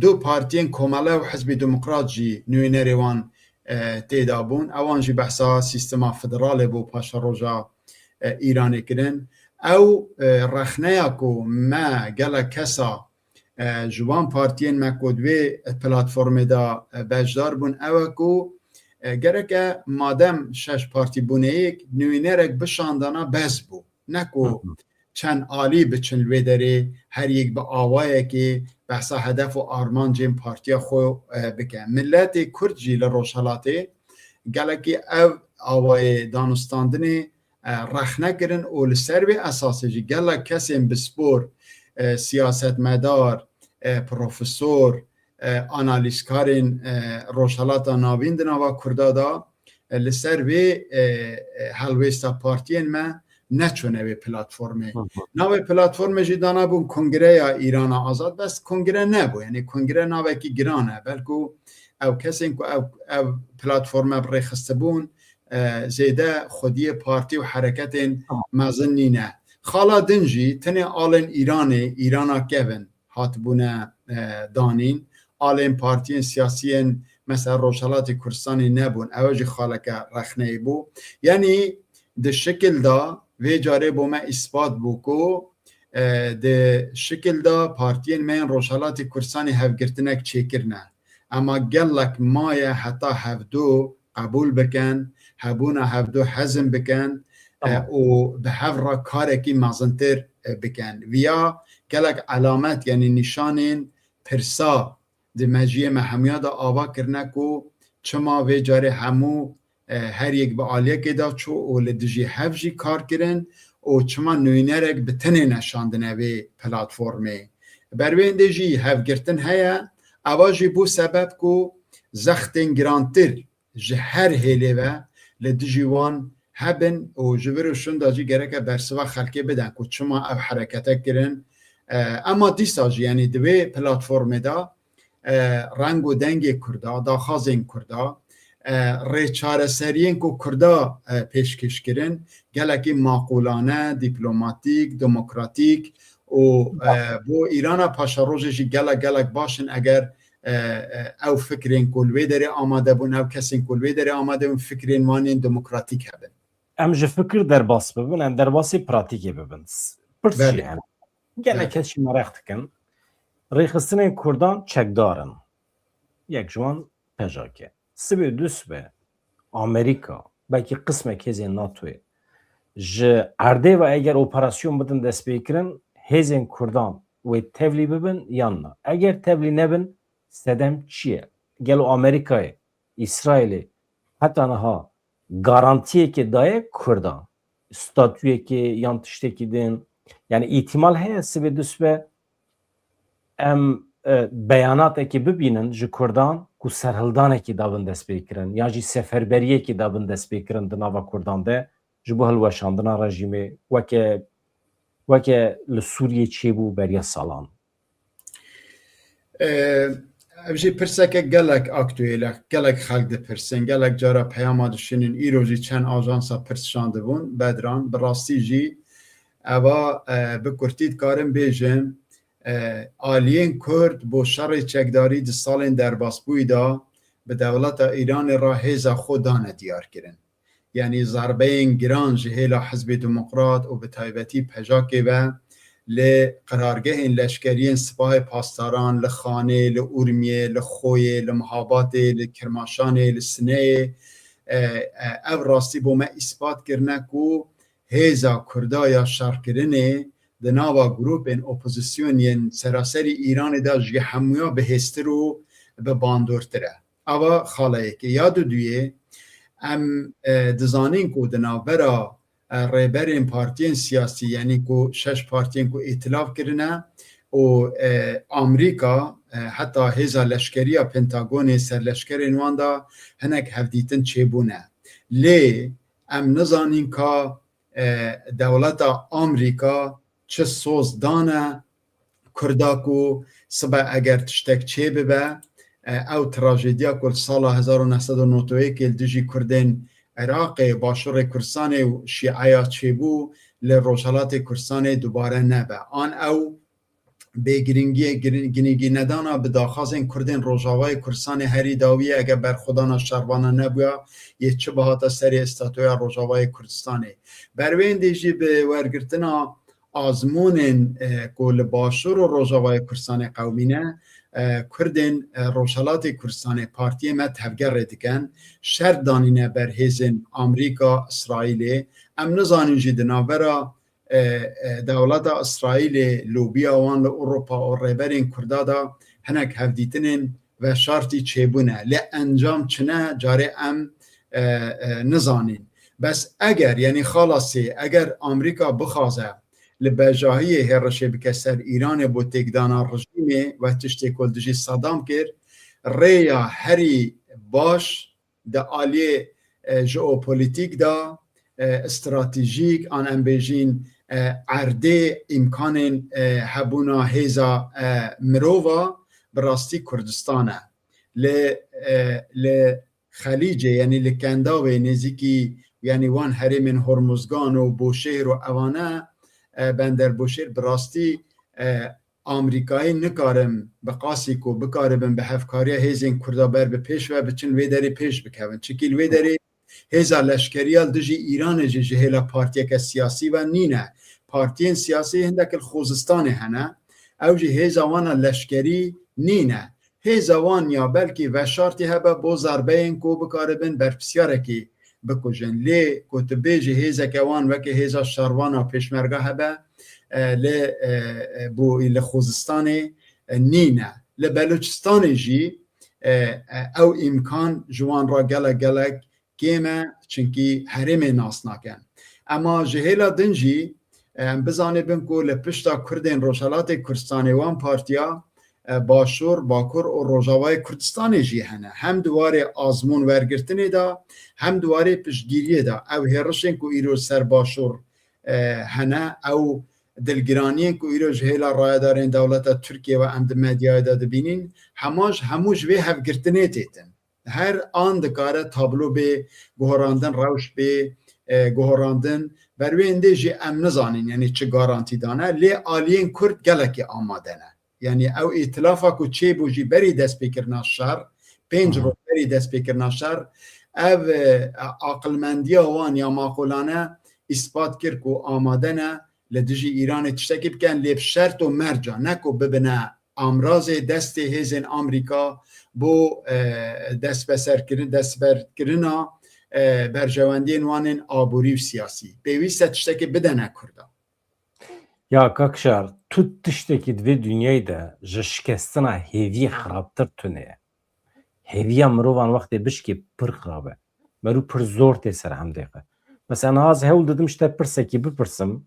du partiyên Komele û Hizbê Demokrat jî nûnerê wan, e, tê de bûn. Ewan jî behsa sîstema federalê bû paşeroja, e, Îranê kirin. Ew, e, rexneya ku me gelek kesa, e, ji wan partiyên me ku di vê platformê de, e, beşdar bûn, ew e ku, e, gereke madem şeş partî bûneyek, nûnerek bi şandana bes bû. Ne ku Hı hı. çend alî biçin li wê derê, her yek bi awayekê behsa hedef û armancên partiya xwe, e, bike. Miletê Kurd jî li Rojhelatê gelekî ev awayê danûstandinê, e, rexne kirin û li ser vê esasê jî gelek kesên bispor, e, siyasetmedar, e, profesor, e, analîzkarên, e, Rojhelata Navîn di nava Kurda de, e, li ser vê, e, e, helwêsta partiyên me neçûne wê platformê. Hı hı. Navê platformê jî danabûn Kongreya Îrana Azad, bes kongre nebû. Yanî kongre navekî giran e. Belkû ew kesên ku ew, ew platforme bi rê xistibûn, e, zêde xwediyê partî û hereketên Tamam. mezin nîne. Xala din jî tenê alên Îranê, Îrana kevin hatibûne, e, danîn. Alên partiyên siyasiyên, mesela Rojhelatê Kurdistanê nebûn. Ew jî xaleke rexneyê bû. Yanî di şikil de vê carê bo me îspat bû ku, e, di şikil de partiyên me yên Rojhelatê Kurdistanê hevgirtinek çêkirine. Ema gelek maye heta hevdu qebûl bikin, hebûna hevdu hezm bikin, e, Tamam. û bi hev re karekî mezintir, e, bikin. Viya gelek elamet, yanî nîşanên pirsa di mejiyê me hemiya de ava kirine ku çima vê carê hemû, e, her yek bi aliyekê de çû û li dijî hev jî kar kirin û çima nûnerek bi tenê neşandine vê platformê. Ber wê hindê jî hevgirtin heye, eva jî bû sebeb ku zextên girantir ji her hêlê ve li dijî wan hebin û ji vir û şunda jî gereke bersiva xelkê bidin ku çima ev herekete kirin. E, ema dîsa jî, yanî di vê platformê de, e, reng û dengê Kurda, daxwazên Kurda, e, rê çareseriyên ku Kurda, e, pêşkêş kirin, gelekî maqûlane, dîplomatîk, demokratîk û, e, bo Îrana paşerojê jî gelek gelek baş in eger, e, e, ew fikrên ku li wê derê amade bûn, ew kesên ku li wê derê amade bûn, fikrên wan yên demokratîk hebin. Em ji fikir derbas bibin, em derbasî pratîkê bibin. Pirs jî Belê. hene. Gelek Belê. kes jî meraq dikin. Rêxistinên Kurdan çekdar in. Yek ji wan P J K. Sibê dusbe Amerîka, belkî qismek hêzên NATOyê ji erdê ve eger operasyon bidin destpêkirin, hêzên Kurdan wê tevlî bibin yan na? Eger tevlî nebin, sedem çi ye? Gelo Amerîkayê, Îsraîlê heta niha garantiyekê daye Kurdan? Statuyekê yan tiştekî din? Yani îhtimal heye sibê dusbe em, e, beyanatekê bibînin ji Kurdan ku serhildanekê dabin destpêkirin, ya jî seferberiyekê dabin destpêkirin di nava Kurdan de ji bo hilweşandina rejîmê, weke, weke li Sûriyê çêbû beriya salan. E, ev jî pirseke gelek aktuêl e, gelek xelk dipirsin, gelek cara peyama dişînin, îro jî çend ajansa pirs şandibûn, Bedran, bi rastî jî eva, e, bi kurtî dikarim bêjim, e, aliyên Kurd bo şerê çekdarî di salên derbasbûyî de bi dewleta Îranê re hêza xwe dane diyarkirin. Yanî zerbeyên giran ji hêla Hizbê Demokrat û bi taybetî P J Kê ve li qirargehên leşkeriyên Sipahê Pasdaran li Xanê, li Urmiyê, li Xoyê, li Mihabatê, li Kirmaşanê, li Sineyê, e, e, ev rastî bo me îspat kirine ku hêza Kurda ya şerkirinê di nava grûpên opozîsyon yên seraserî Îranê de ji hemûya bihêztir û bi bandortir e. Ava xala yekê. Ya duduyê, em, e, dizanîn ku di navbera, e, rêberên partiyên siyasî, yanî ku şeş partiyên ku îtilav kirine û, e, Amerîka, e, heta hêza leşkerî ya Pentagonê serleşkerên wan de hinek hevdîtin çêbûne. Lê em nizanîn ka, e, dewleta Amerîka çi soz dane Kurda ku sibe eger tiştek çêbibe, e, ew trajediya ku li sala hezar û neh sed û nod û yekê li dijî Kurdên Iraqê, Başûrê Kurdistanê û Şîeya çêbû, li Rojhelatê Kurdistanê dubare nebe. An ew bêgiringiyê, girin-, ginîgînedana bi daxwazên Kurdên Rojavayê Kurdistanê herî dawî ye, eger berxwedana şervana nebûya, yê çi bihata serê estatuya Rojavayê Kurdistanê. Ber wê hindê jî bi wergirtina azmûnên, e, ku li Başûr û Rojavayê Kurdistanê qewimîne, e, Kurdên, e, Rojhelatê Kurdistanê partiyê me tevgerê dikin, şert danîne ber hêzên Amerîka, Îsraîlê. Em nizanin jî di navbera, e, e, dewleta Îsraîlê, lobiya wan li Ewropa û rêberên Kurda de hinek hevdîtinên veşartî çêbûne. Lê encam çi ne, carê em, e, e, nizanîn. Bes eger, yanî xala sê, eger Amerîka bixwaze li bejahiyê hêrişê bike ser Îranê bo têkdana rejîmê, wek tiştê ku li dijî Sedam kir, rêya herî baş di aliyê, e, jeopolîtîk de, e, stratejîk, an em bêjîn, e, erdê îmkanên, e, hebûna hêza, e, mirova bi rastî Kurdistan e. Li, e, li Xelîcê, yanî li Kendavê nêzîkî, yanî wan herêmên Hormuzgan û Boşêr û evane, e, Bender Boşêr bi rastî, e, Amerîkayê nikarin bi qasî ku bikaribin bi hevkariya hêzên Kurda ber bi pêş ve biçin, wê derê pêş bikevin. Çikî li wê derê hêza leşkeriya li dijî Îranê jî ji hêla partiyeke siyasî ve nîne. Partiyên siyasî hindek li Xozistanê hene. Ew jî hêza wan a leşkerî nîne. Hêza wan ya belkî veşartî hebe bo zerbeyên ku bikaribin berpirsiyarekî bikujin. Lê ku tu bêjî hêzeke wan weke hêza şervan a pêşmerga hebe, e, lê, e, e, bo li Xozistanê, e, nîne. Li Beluçistanê jî, e, e, ew îmkan ji wan re gelek gelek kêm e, çimkî herêmê nas nakin. Ema ji hêla din jî, e, em bizanibin ku li pişta Kurdên Rojhelatê Kurdistanê wan partiya, e, Başûr, Bakur û Rojavayê Kurdistanê jî hene. Hem di warê azmûn wergirtinê de, hem di warê piştgiriyê de. Ew hêrişên ku îro ser Başûr, e, hene, ew dilgiraniyên ku îro ji hêla rayedarên dewleta Tirkiye ve em di medyayê de dibînin, hema ji, hemû ji vê hevgirtinê têtin. Her an dikare tablo bê guherandin, rewş bê, e, guherandin. Ber wê hindê jî em nizanin, yanî çi garantî dane. Lê aliyên Kurd gelekî amade ne. Yanî ew îtilafa ku çêbû jî berî destpêkirina şer, pênc Hı hı. roj berî destpêkirina şer, ev, e, aqilmendiya wan ya maqûlane îspat kir ku amade ne li dijî Îranê tiştekî bikin, lê bi şert û merca, ne ku bibine amrazê destê hêzên Amerîka bo, e, destbeserkirin-, destberkirina, e, berjewendiyên wan ên aborî û siyasî. Pêwîst e tiştekê bidene Kurda. Ya Kak Şar, tu tiştekî di vê dinyayê de ji şikestina hêviyê xirabtir tune ye. Hêviya mirovan wextê bişkê pir xirab e. Merû pir zor tê ser hemdê xwe. Mesela niha ez hewl didim ji te pirsekî bipirsim,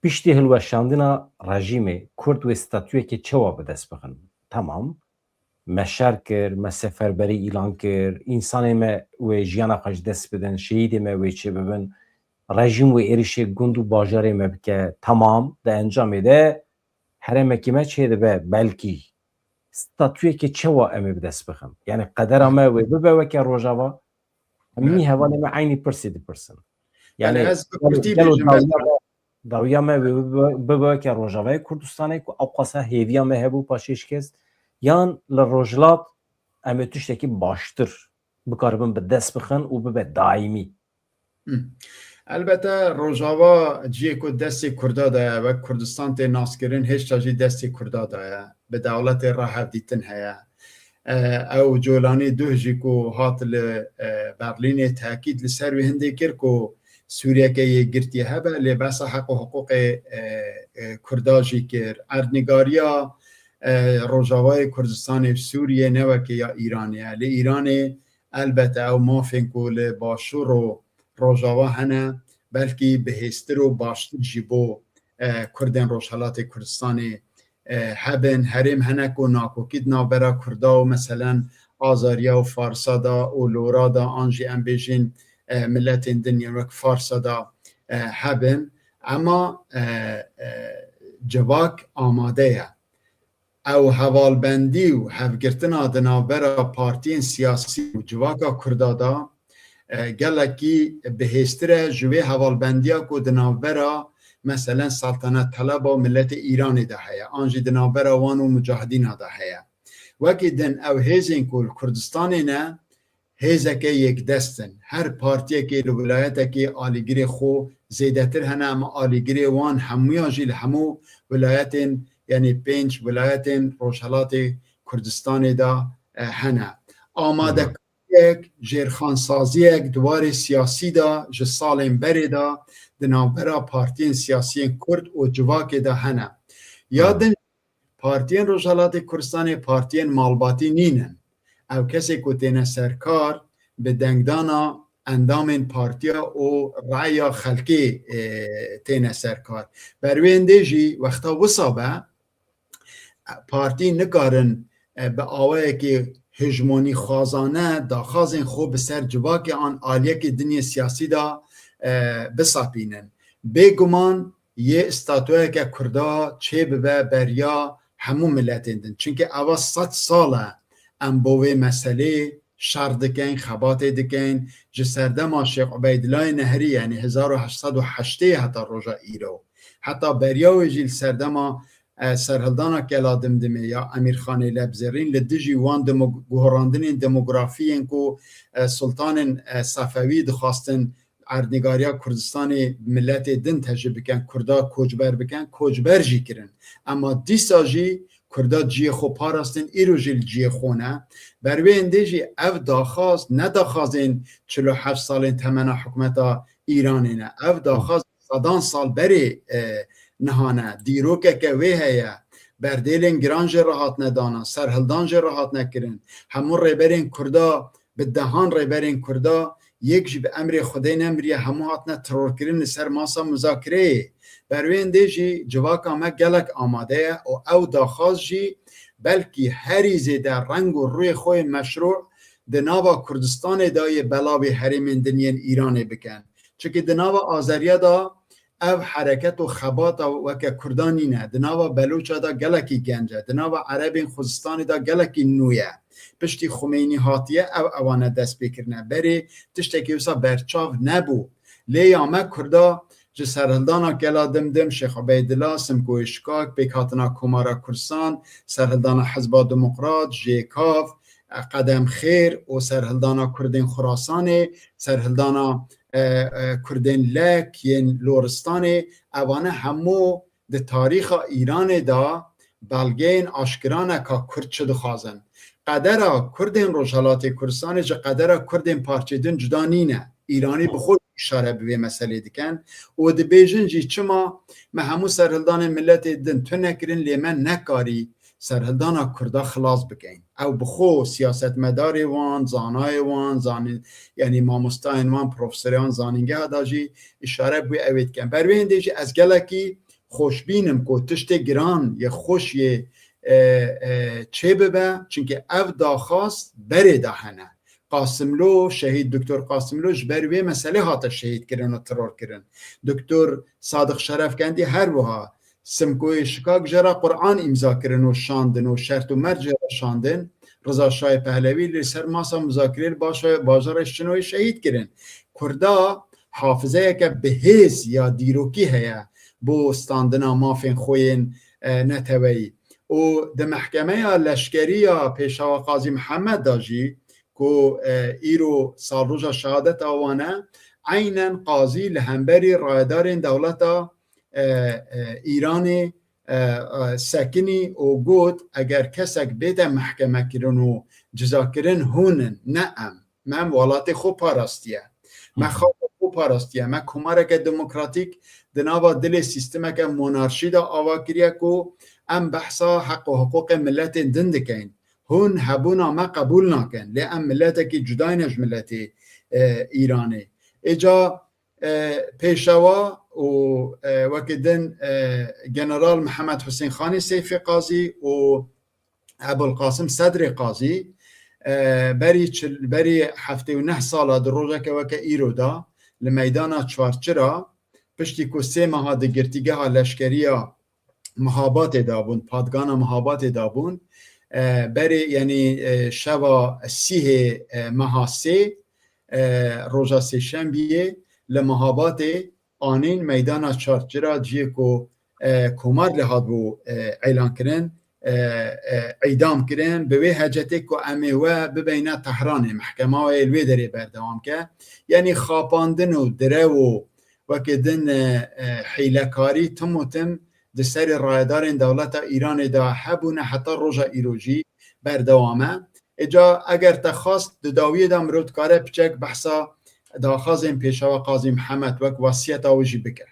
piştî hilweşandina rejîmê Kurd wê statuyekê çawa bi dest bixin? Temam, me şer kir, me seferberî îlan kir, însanê me wê jiyana xwe ji dest bidin, şehîdê me wê çêbibin, rejîm wê êrişê gund û bajarê me bike, temam, di encamê de herêmekî me çêdibe, belkî statuyekê çawa em ê bi dest bixin? Yanî qedera me wê bibe weke Rojava? Em nî hevalê me eynî pirsê dipirsin. Yanî Yanî ez bi gelo, kurtî gelo bêjim, dawiya me, dawiya me wê bibe, bibe weke Rojavayê Kurdistanê ku ewqasa hêviya me hebû paşê şikest, yan li Rojhilat em ê tiştekî baştir bikaribin bi dest bixin û bibe daîmî? Hı. Elbette Rojava cihê ku destê Kurda de ye, wek Kurdistan tê naskirin, hêşta jî destê Kurda de ye. Bi dewletê re hevdîtin heye. E, ew Colanî duh jî ku hat li, e, Berlînê tekîd li ser wê hindê kir ku Sûriyeke yekgirtî hebe, lê behsa heq û hiqûqê, e, e, Kurda jî kir. Erdnîgariya, e, Rojavayê Kurdistanê, Sûriyê ne weke ya Îranê ye. Li Îranê elbette ew mafên ku li Başûr û Rojava hene, belkî bihêztir û baştir jî bo, e, Kurdên Rojhelatê Kurdistanê, e, hebin. Herêm hene ku nakokî di navbera Kurda û meselen Azeriya û Farsa da û Lora da an jî em bêjin, e, miletên din yên wek Farsa da, e, hebin. Ema, e, e, civak amade ye. Ew hevalbendî û hevgirtina di navbera partiyên siyasî û civaka Kurda de, e, gelekî bihêztir e ji wê hevalbendiya ku di navbera, meselen, seltenetteleba û miletê Îranê de heye, an jî di navbera wan û mucahidîna de heye. Wekî din ew hêzên ku li Kurdistanê ne, hêzeke yekdest in. Her partiyekê li wilayetekê alîgirê xwe zêdetir hene, em alîgirê wan hemûyan jî li hemû wilayetên, yanî pênc wilayetên Rojhelatê Kurdistanê de, e, hene. Amadekariyek, jêrxansaziyek di warê siyasî de ji salên berê de di navbera partiyên siyasiyên Kurd û civakê de hene. Ya din Partiyên Rojhelatê Kurdistanê partiyên malbatî nînin. Ew kesê ku têne ser kar, bi dengdana endamên partiya û reya xelkê, e, têne ser kar. Ber wê hindê jî wexta wisa be, partî nikarin, e, bi awayekî hejmonîxwazane daxwazên xwe bi ser civakê an aliyekî din yê siyasî de, e, bisapînin. Bêguman yê statuyeke Kurda çêbibe beriya hemû miletên din. Çimkî eva sed sal e em bo vê meselê şer dikin, xebatê dikin. Ji serdema Şêx Ubeydilayê Nehrî, yanî hezar û heşt sed û heştê heta roja îro, heta beriya wê jî li serdema, e, serhildana Kela Dimdimê ya Emîrxanê Lebzerîn li dijî wan demo-, guherandinên demografî yên ku, e, sultanên, e, Sefewî dixwastin erdnîgariya Kurdistanê miletê din tecrîb bikin, Kurda koçber bikin, koçber jî kirin. Ema dîsa jî Kurda cihê xwe parastin, îro jî li cihê xwe ne. Ber wê hindê jî ev daxwaz ne daxwazên çil û heft salên temena hikûmeta Îranê ne. Ev daxwaz sedan sal berê, e, niha ne. Dîrokeke wê heye. Berdêlên giran jê re hatine dana, serhildan jê re hatine kirin. Hemû rêberên Kurda, bi dehan rêberên Kurda, yek jî bi emrê Xwedê nemiriye, hemû hatine terorkirin li ser masa muzakireyê. Ber wê hindê jî civaka me gelek amade ye û ew daxwaz jî belkî herî zêde reng û rûyê xwe yê meşrû di nava Kurdistanê de yê belavê herêmên din yên Îranê bikin. Çimkî di nava Azeriya de ev hereket û xebata weke Kurdan nîne. Di nava Beloça de gelekî genc e. Di nava Erebên Xuzistanê de gelekî nû ye. Piştî Xumeynî hatiye ew ewane dest pê kirine. Berê tiştekî wisa berçav nebû. Lê ya me Kurda ji serhildana Kela Dimdim, Şêx Ubeydila, Simkoyê Şikak, pêkhatina Komara Kurdistan, serhildana Hizba Demokrat, Jêkav, Qedem Xêr û serhildana Kurdên Xurasanê, serhildana, e, e, Kurdên Lek yên Loristanê, evane hemû di tarîxa Îranê de belgeyên aşkira ne ka Kurd çi dixwazin. Qedera Kurdên Rojhelatê Kurdistanê ji qedera Kurdên parçê din cuda nîne. Îranî bi xwe îşare bi vê meselê dikin û dibêjin jî çima me hemû serhildanên miletê din tune kirin lê me nekarî serhildana Kurda xilas bikein. Ew bi xwe siyasetmedarê wan, zanayê wan, zanî-, yanî mamostayên wan, profesorê wan zanîngeha da jî îşare bi wê ew ê dikin. Ber wê hindê jî ez gelekî xweşbîn im ku tiştê giran yê xweş yê, e, e, çêbibe, çimkî ev daxwaz berê de hene. Qasimlo, şehîd Doktor Qasimlo ji ber wê meselê hate şehîd kirin û teror kirin. Doktor Sadiq Şerefkendî her wiha. Simkoyê Şikak jê re Quran îmza kirin û şandin û şert û merc jê re şandin. Riza Şahê Pehlewî li ser masa muzakirê li başa-, bajarê Şinoyê şehîd kirin. Kurda hafizeyeke bihêz ya dîrokî heye bo standina mafên xwe yên, e, neteweyî. Û di mehkemeya leşkerî ya Pêşawa Qazî Mihemed de jî ku, e, îro salroja şehadeta wan e, eynen qazî li hemberî rayedarên dewleta, e, e, Îranê, e, e, sekinî û got, eger kesek bête mehkemekirin û cizakirin hûn in, ne em. Me em welatê xwe parastiye. Me Hı. xaça xwe parastiye. Me komareke demokratîk di nava dilê sîstemeke monarşî de ava kiriye ku em behsa heq û hiqûqê miletên din dikeyn. Hûn hebûna me qebûl nakin. Lê em miletekî cuda ne ji miletê, e, Îranê. Êca, e, Pêşewa û, e, wekî din, e, General Mihemed Husên Xanê Seyfê Qazî û Ebul Qasim Sedrê Qazî, e, berî çil, berî heftê û neh sala di rojeke weke îro de li meydana Çarçira, piştî ku sê meha di girtîgeha leşkerî ya Mihabatê de bûn, padgana Mihabatê de bûn, e, berê, yanî, e, şeva sîhê, e, meha sê, e, roja sêşembiyê li Mihabatê anîn meydana Çarçira, ciyê ku, e, komar lê hatibû, e, îlan kirin, e, e, îdam kirin, bi wê hecetê ku em ê we bibeyne Tehranê, mehkema we yê li wê derê berdewam ke. Yanî xapandin û direw û wekî din, e, e, hîlekarî tim û tim di serê rayedarên dewleta Îranê de hebûne heta roja îro jî berdewam e. Êca eger te xwest di dawiyê de mirov dikare piçek behsa daxwazên Pêşewa Qazî Mihemed wek wesiyeta wî jî bike.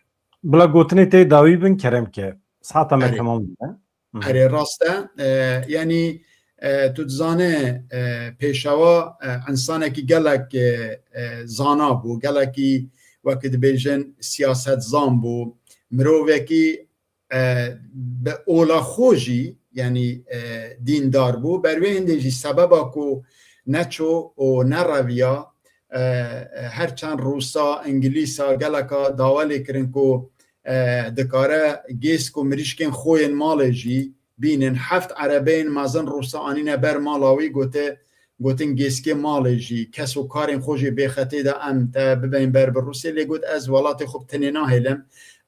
Bila gotinê tê dawî bin kerem ke. Saeta me Erê. Temam bûye. Hı. Erê, rast e. E, yanî, e, tu dizane, e, Pêşewa, e, însanekî gelek, e, e, zana bû, gelekî wekî dibêjin siyasetzan bû, mirovekî, e, bi ola xwe jî, yanî, e, dîndar bû. Ber wê hindê jî sebeba ku neço û nereviya, e, e, her çend Rûsa, Îngilîsa, geleka dawa lê kirin ku, e, dikare gêsk û mirîşkên xwe yên malê jî bînin. Heft erebeyên mezin Rûsa anîne ber mala wî, gote, gotin gêskê malê jî, kes û karên xwe jî bêxetê de em te bibeyn ber bi Rûsê. Lê got, ez welatê xwe bi tenê nahêlim.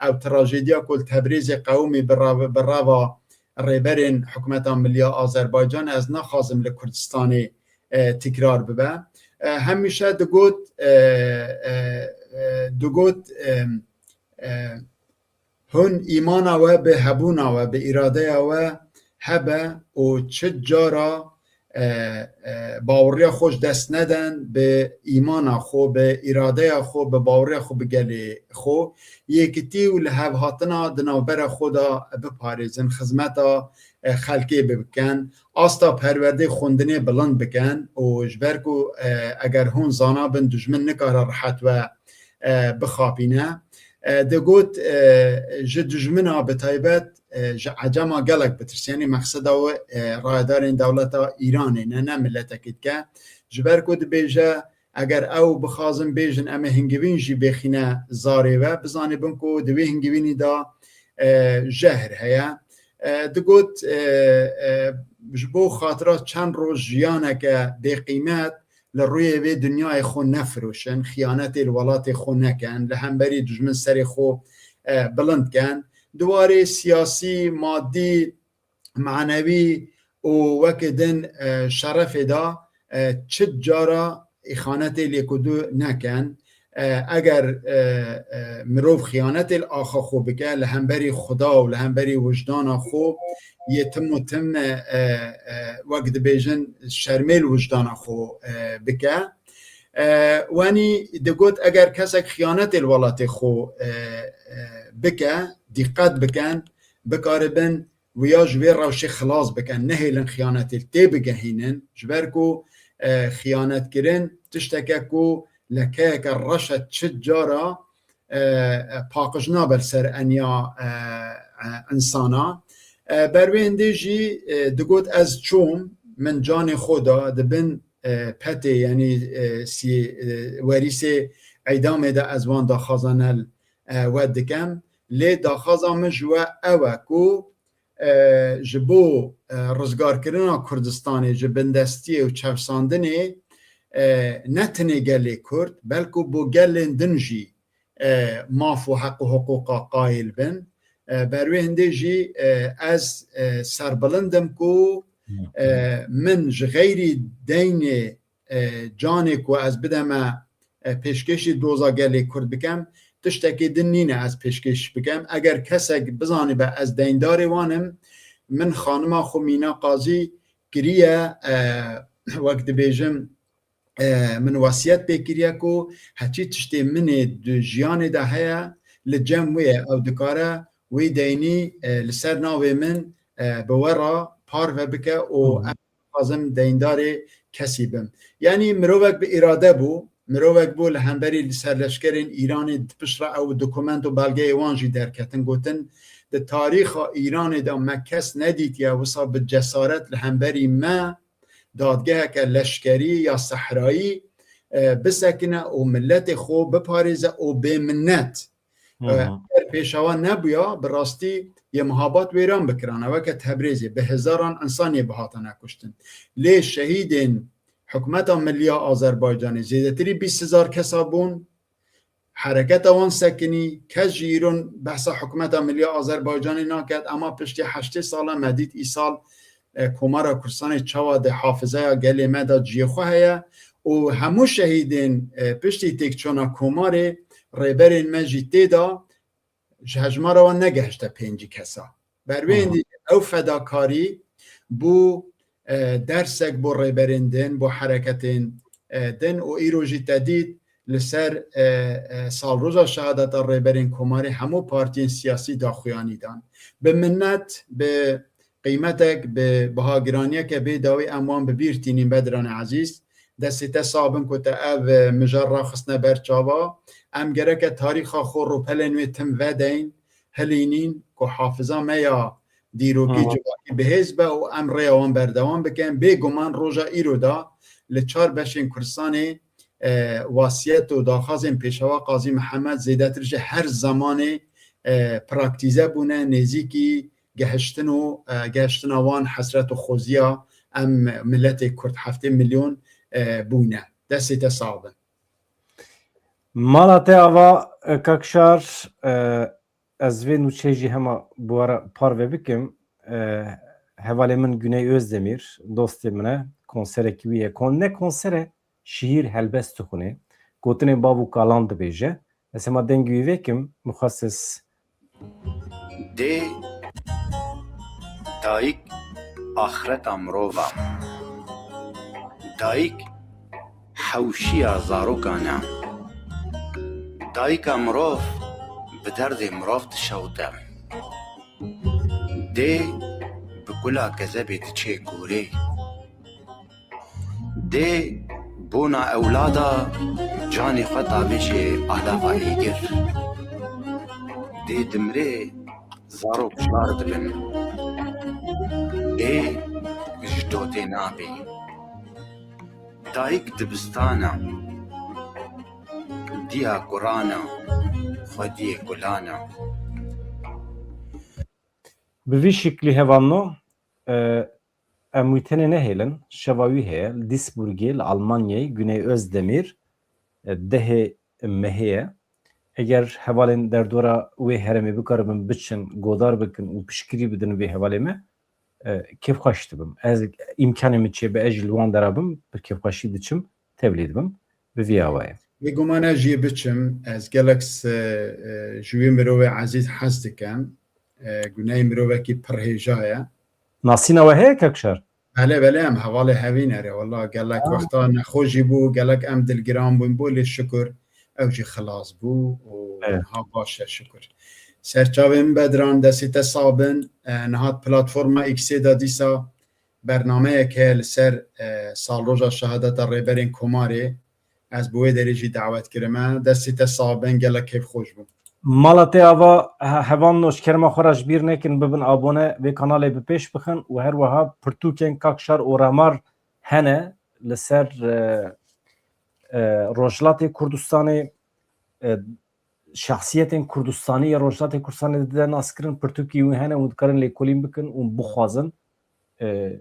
Ew trajediya ku li Tebrêzê qewimî bi rev-, bi reva rêberên hikûmeta Milliya Azerbaycan, ez naxwazim li Kurdistanê, e, tikrar bibe. E, hemîşe digot, e, e, e, digot, e, e, hûn îmana we bi hebûna we, bi îradeya we hebe û çi cara, e, e, baweriya xwe ji dest neden, bi îmana xwe, bi îradeya xwe, bi baweriya xwe, bi gelê xwe, yekitî û lihevhatina di navbera xwe de biparêzin, xizmeta, e, xelkê bikin, asta perwerdê xwendinê bilind bikin û ji ber ku, e, eger hûn zana bin, dijmin nikare rehet we, e, bixapîne. E, digot, e, ji dijmina bi taybet, e, ji ecema gelek bitirse. Yanî mexseda we, e, rayedarên dewleta Îranê ne, ne miletekî dike. Ji ber ku dibêje, eger ew bixwazin bêjin, em ê hingivîn jî bêxîne zarê we, bizanibin ku di wê hingivînî de, e, jehr heye. E, digot, e, e, ji bo xatira çend roj jiyaneke bêqîmet, li rûyê vê dinyayê xwe nefiroşin, xiyanetê li welatê xwe nekin, li hemberî dijmin serê xwe, e, bilind kin. Di warê siyasî, madî, manewî û weke din, e, şerefê de, e, çi cara îxanetê lêkudû nekin. E, eger, e, e, mirov xiyanetê li axa xwe bike, li hemberî Xuda û li hemberî wijdana xwe, yê tim û tim, e, e, e, wek dibêjin, şermê li wijdana xwe, e, bike. E, wenî digot, eger kesek xiyanetê li welatê xwe, e, e, bike, dîqet bikin, bikaribin wiya ji vê rewşê xilas bikin, nehêlin xiyanetê li tê bigehînin, ji ber ku, e, xiyanetkirin tişteke ku lekeyeke reş e, çi cara, e, e, paqij nabe li ser eniya, e, e, insana. E, ber wê hindê jî, e, digot, ez çûm, min canê xwe da, di bin, e, petê, yanî, e, sî-, e, werîsê eydamê de ez wan daxwaza nel, e, we dikem. Lê daxwaza min ji we ew e ku, e, ji bo, e, rizgarkirina Kurdistanê ji bindestiyê û çevsandinê, e, ne tenê gelê Kurd, belku bo gelên din jî, e, maf û heq û hiqûqa qayîl bin. E, ber wê hindê jî, e, ez, e, serbilind im ku, e, min ji xeyrî deynê, e, canê ku ez bideme, e, pêşkêşî doza gelê Kurd bikem, tiştekê din nîne ez pêşkêş bikem. Eger kesek bizanibe ez deyndarê wan im, min xanima xwe Mîna Qazî kiriye, e, wek dibêjim, e, min wesiyet pê kiriye ku heçî tiştê min ê di jiyanê de heye, li cem wê ye, ew dikare wê deynî, e, li ser navê min, e, bi we re parve bike û Hı hı. ez dixwazim deyndarê kesî bim. Yanî mirovek bi îrade bû, mirovek bû li hemberî li serleşkerên Îranê di pişt re ew dokument û belgeyê wan jî derketin, gotin, di tarîxa Îranê de me kes nedîtiye wisa bi cesaret li hemberî me dadgeheke leşkerî ya sehrayî, e, bisekine û miletê xwe biparêze û bê minnet. Hı hı. E, eger Pêşawa nebûya, bi rastî yê mihabat wêran bikirane, weke Tebrêzê bi hezaran insan yê bihatane kuştin. Lê şehîdên hikûmeta milliya Azerbaycanê zêdetirî bîst hezar kesa bûn. Hereketa wan sekinî, kes jî îro behsa hikûmeta milliya Azerbaycanê naket, ema piştî heştê sala me dît îsal, e, Komara Kurdistanê çawa di hafizeya gelê me de cihê xwe heye û hemû şehîdên, e, piştî têkçûna Komarê rêberên me jî tê de ji hejmara wan negehişte pêncî kesa. Ber wê Aha. hindî ew fedakarî bû, e, dersek bo rêberên din, bo hereketên, e, din û îro jî te dît li ser, e, e, salroja şehadeta rêberên Komarê hemû partiyên siyasî daxuyanî dan. Bi minnet, bi qîmetek, bi bihagiraniyeke bê dawî em wan bi bîr tînîn Bedranê Ezîz. Destê te sax bin ku te ev, e, mijar raxistine ber çava. Em gereke tarîxa xwe rûpelên wê tim vedeyn, hilînîn ku hafiza me ya dîrokî Aha. civakî bihêz be û em rêya wan berdewam bikin. Bêguman roja îro de li çar beşên Kurdistanê, e, wasiyet û daxwazên Pêşewa Qazî Mihemed zêdetir ji her zemanê, e, praktîze bûne, nêzîkî gehiştin û, e, gehiştina wan hesret û xoziya em miletê Kurd heftê milyon, e, bûne. Destê te sax bin. Mala te ava, e, Kakşar, e, ez vê nûçeyê jî hema bi we re parve bikim. E, hevalê min Güney Özdemir, dostê min e, konserekî wî ye. Kon-, ne konsere, şiîr helbest dixwîne. Gotinên bav û kalan dibêje. Ez hema dengê wî vekim, mixwest ez Dê dayik axreta mirova. Dayik hewşiya zarokan e. Dayika mirov bi derdê mirov dişewite. Dê bi gula kezebê diçê gorê. Dê bona ewlada canê xwe davêje alava êgir. Dê dimrê zarok şar dibin. Dê ji dotê nabê. Dayik dibistan e, diya guran e, xwediyê gulan e. Bi vî şiklî hevalno, e, em wî tenê nehêlin. Şeva wî heye, li Duisburgê, li Almanyayê, Güney Özdemir, e, dehê mehê ye. Eger hevalên derdora wê herêmê bikaribin biçin, godar bikin û piştgirî bidin vê hevalê me, e, kêfxweş dibim. Ez îmkanê min çêbe, ez jî li wan dera bim, bi kêfxweşî diçim, tevlî dibim. Bi vî awayê. Bêguman ez jî biçim, ez gelek se-, e, ji wî mirovê ezîz hez dikim. E, Guney mirovekî pir hêja ye. Nasîna we heye, Kekşar? Belê, belê, em hevalê hevî ne re. Wela gelek Ha. wexta nexweş jî bû, gelek em dilgiran bûn bo, lê şikur ew jî xilas bû û Evet. niha baş e, şikur. Serçavê min Bedran, destê te sax bin. E, niha platforma X'ê de dîsa bernameyek heye li ser, e, salroja şehadeta rêberên Komarê. Ez bi wê derê jî dawet kirime. Destê te sax bin, gelek kêfxweş bû. Mala te ava, he-, hevalno, ji kerema xwe re ji bîr nekin, bibin abone vê kanalê bi pêş bixin û her wiha pirtûkên Kakşar û Remar hene li ser, e, e, Rojhilatê Kurdistanê, e, şexsiyetên Kurdistanî ya Rojhilatê Kurdistanê dide naskirin, pirtûkî wî hene û dikarin lêkolîn bikin û bixwazin, e,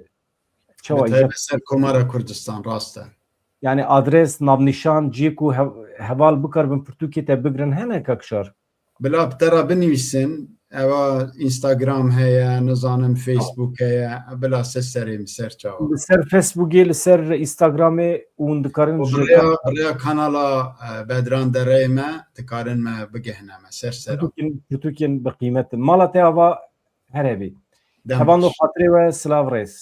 çawa Bi taybet îcat ser Komara Kurdistan, rast e. Yani adres, navnîşan, ciyê ku hev-, heval bikaribin pirtûkê te bigrin hene, Kakşar? Bila bi te re binivîsin, eva Instagram heye, nizanim Facebook heye, bila ser serê min, ser çawa. Li ser Facebookê, li ser Instagramê û hûn dikarin Û ji rêya, rêya kanala, e, Bedran Dereyê me dikarin me bigihine me, ser sera. Pirtûkên, pirtûkên bi qîmet in. Mala te ava her hebî. Dem Hevalno baş. Xatirê we, silav rêz.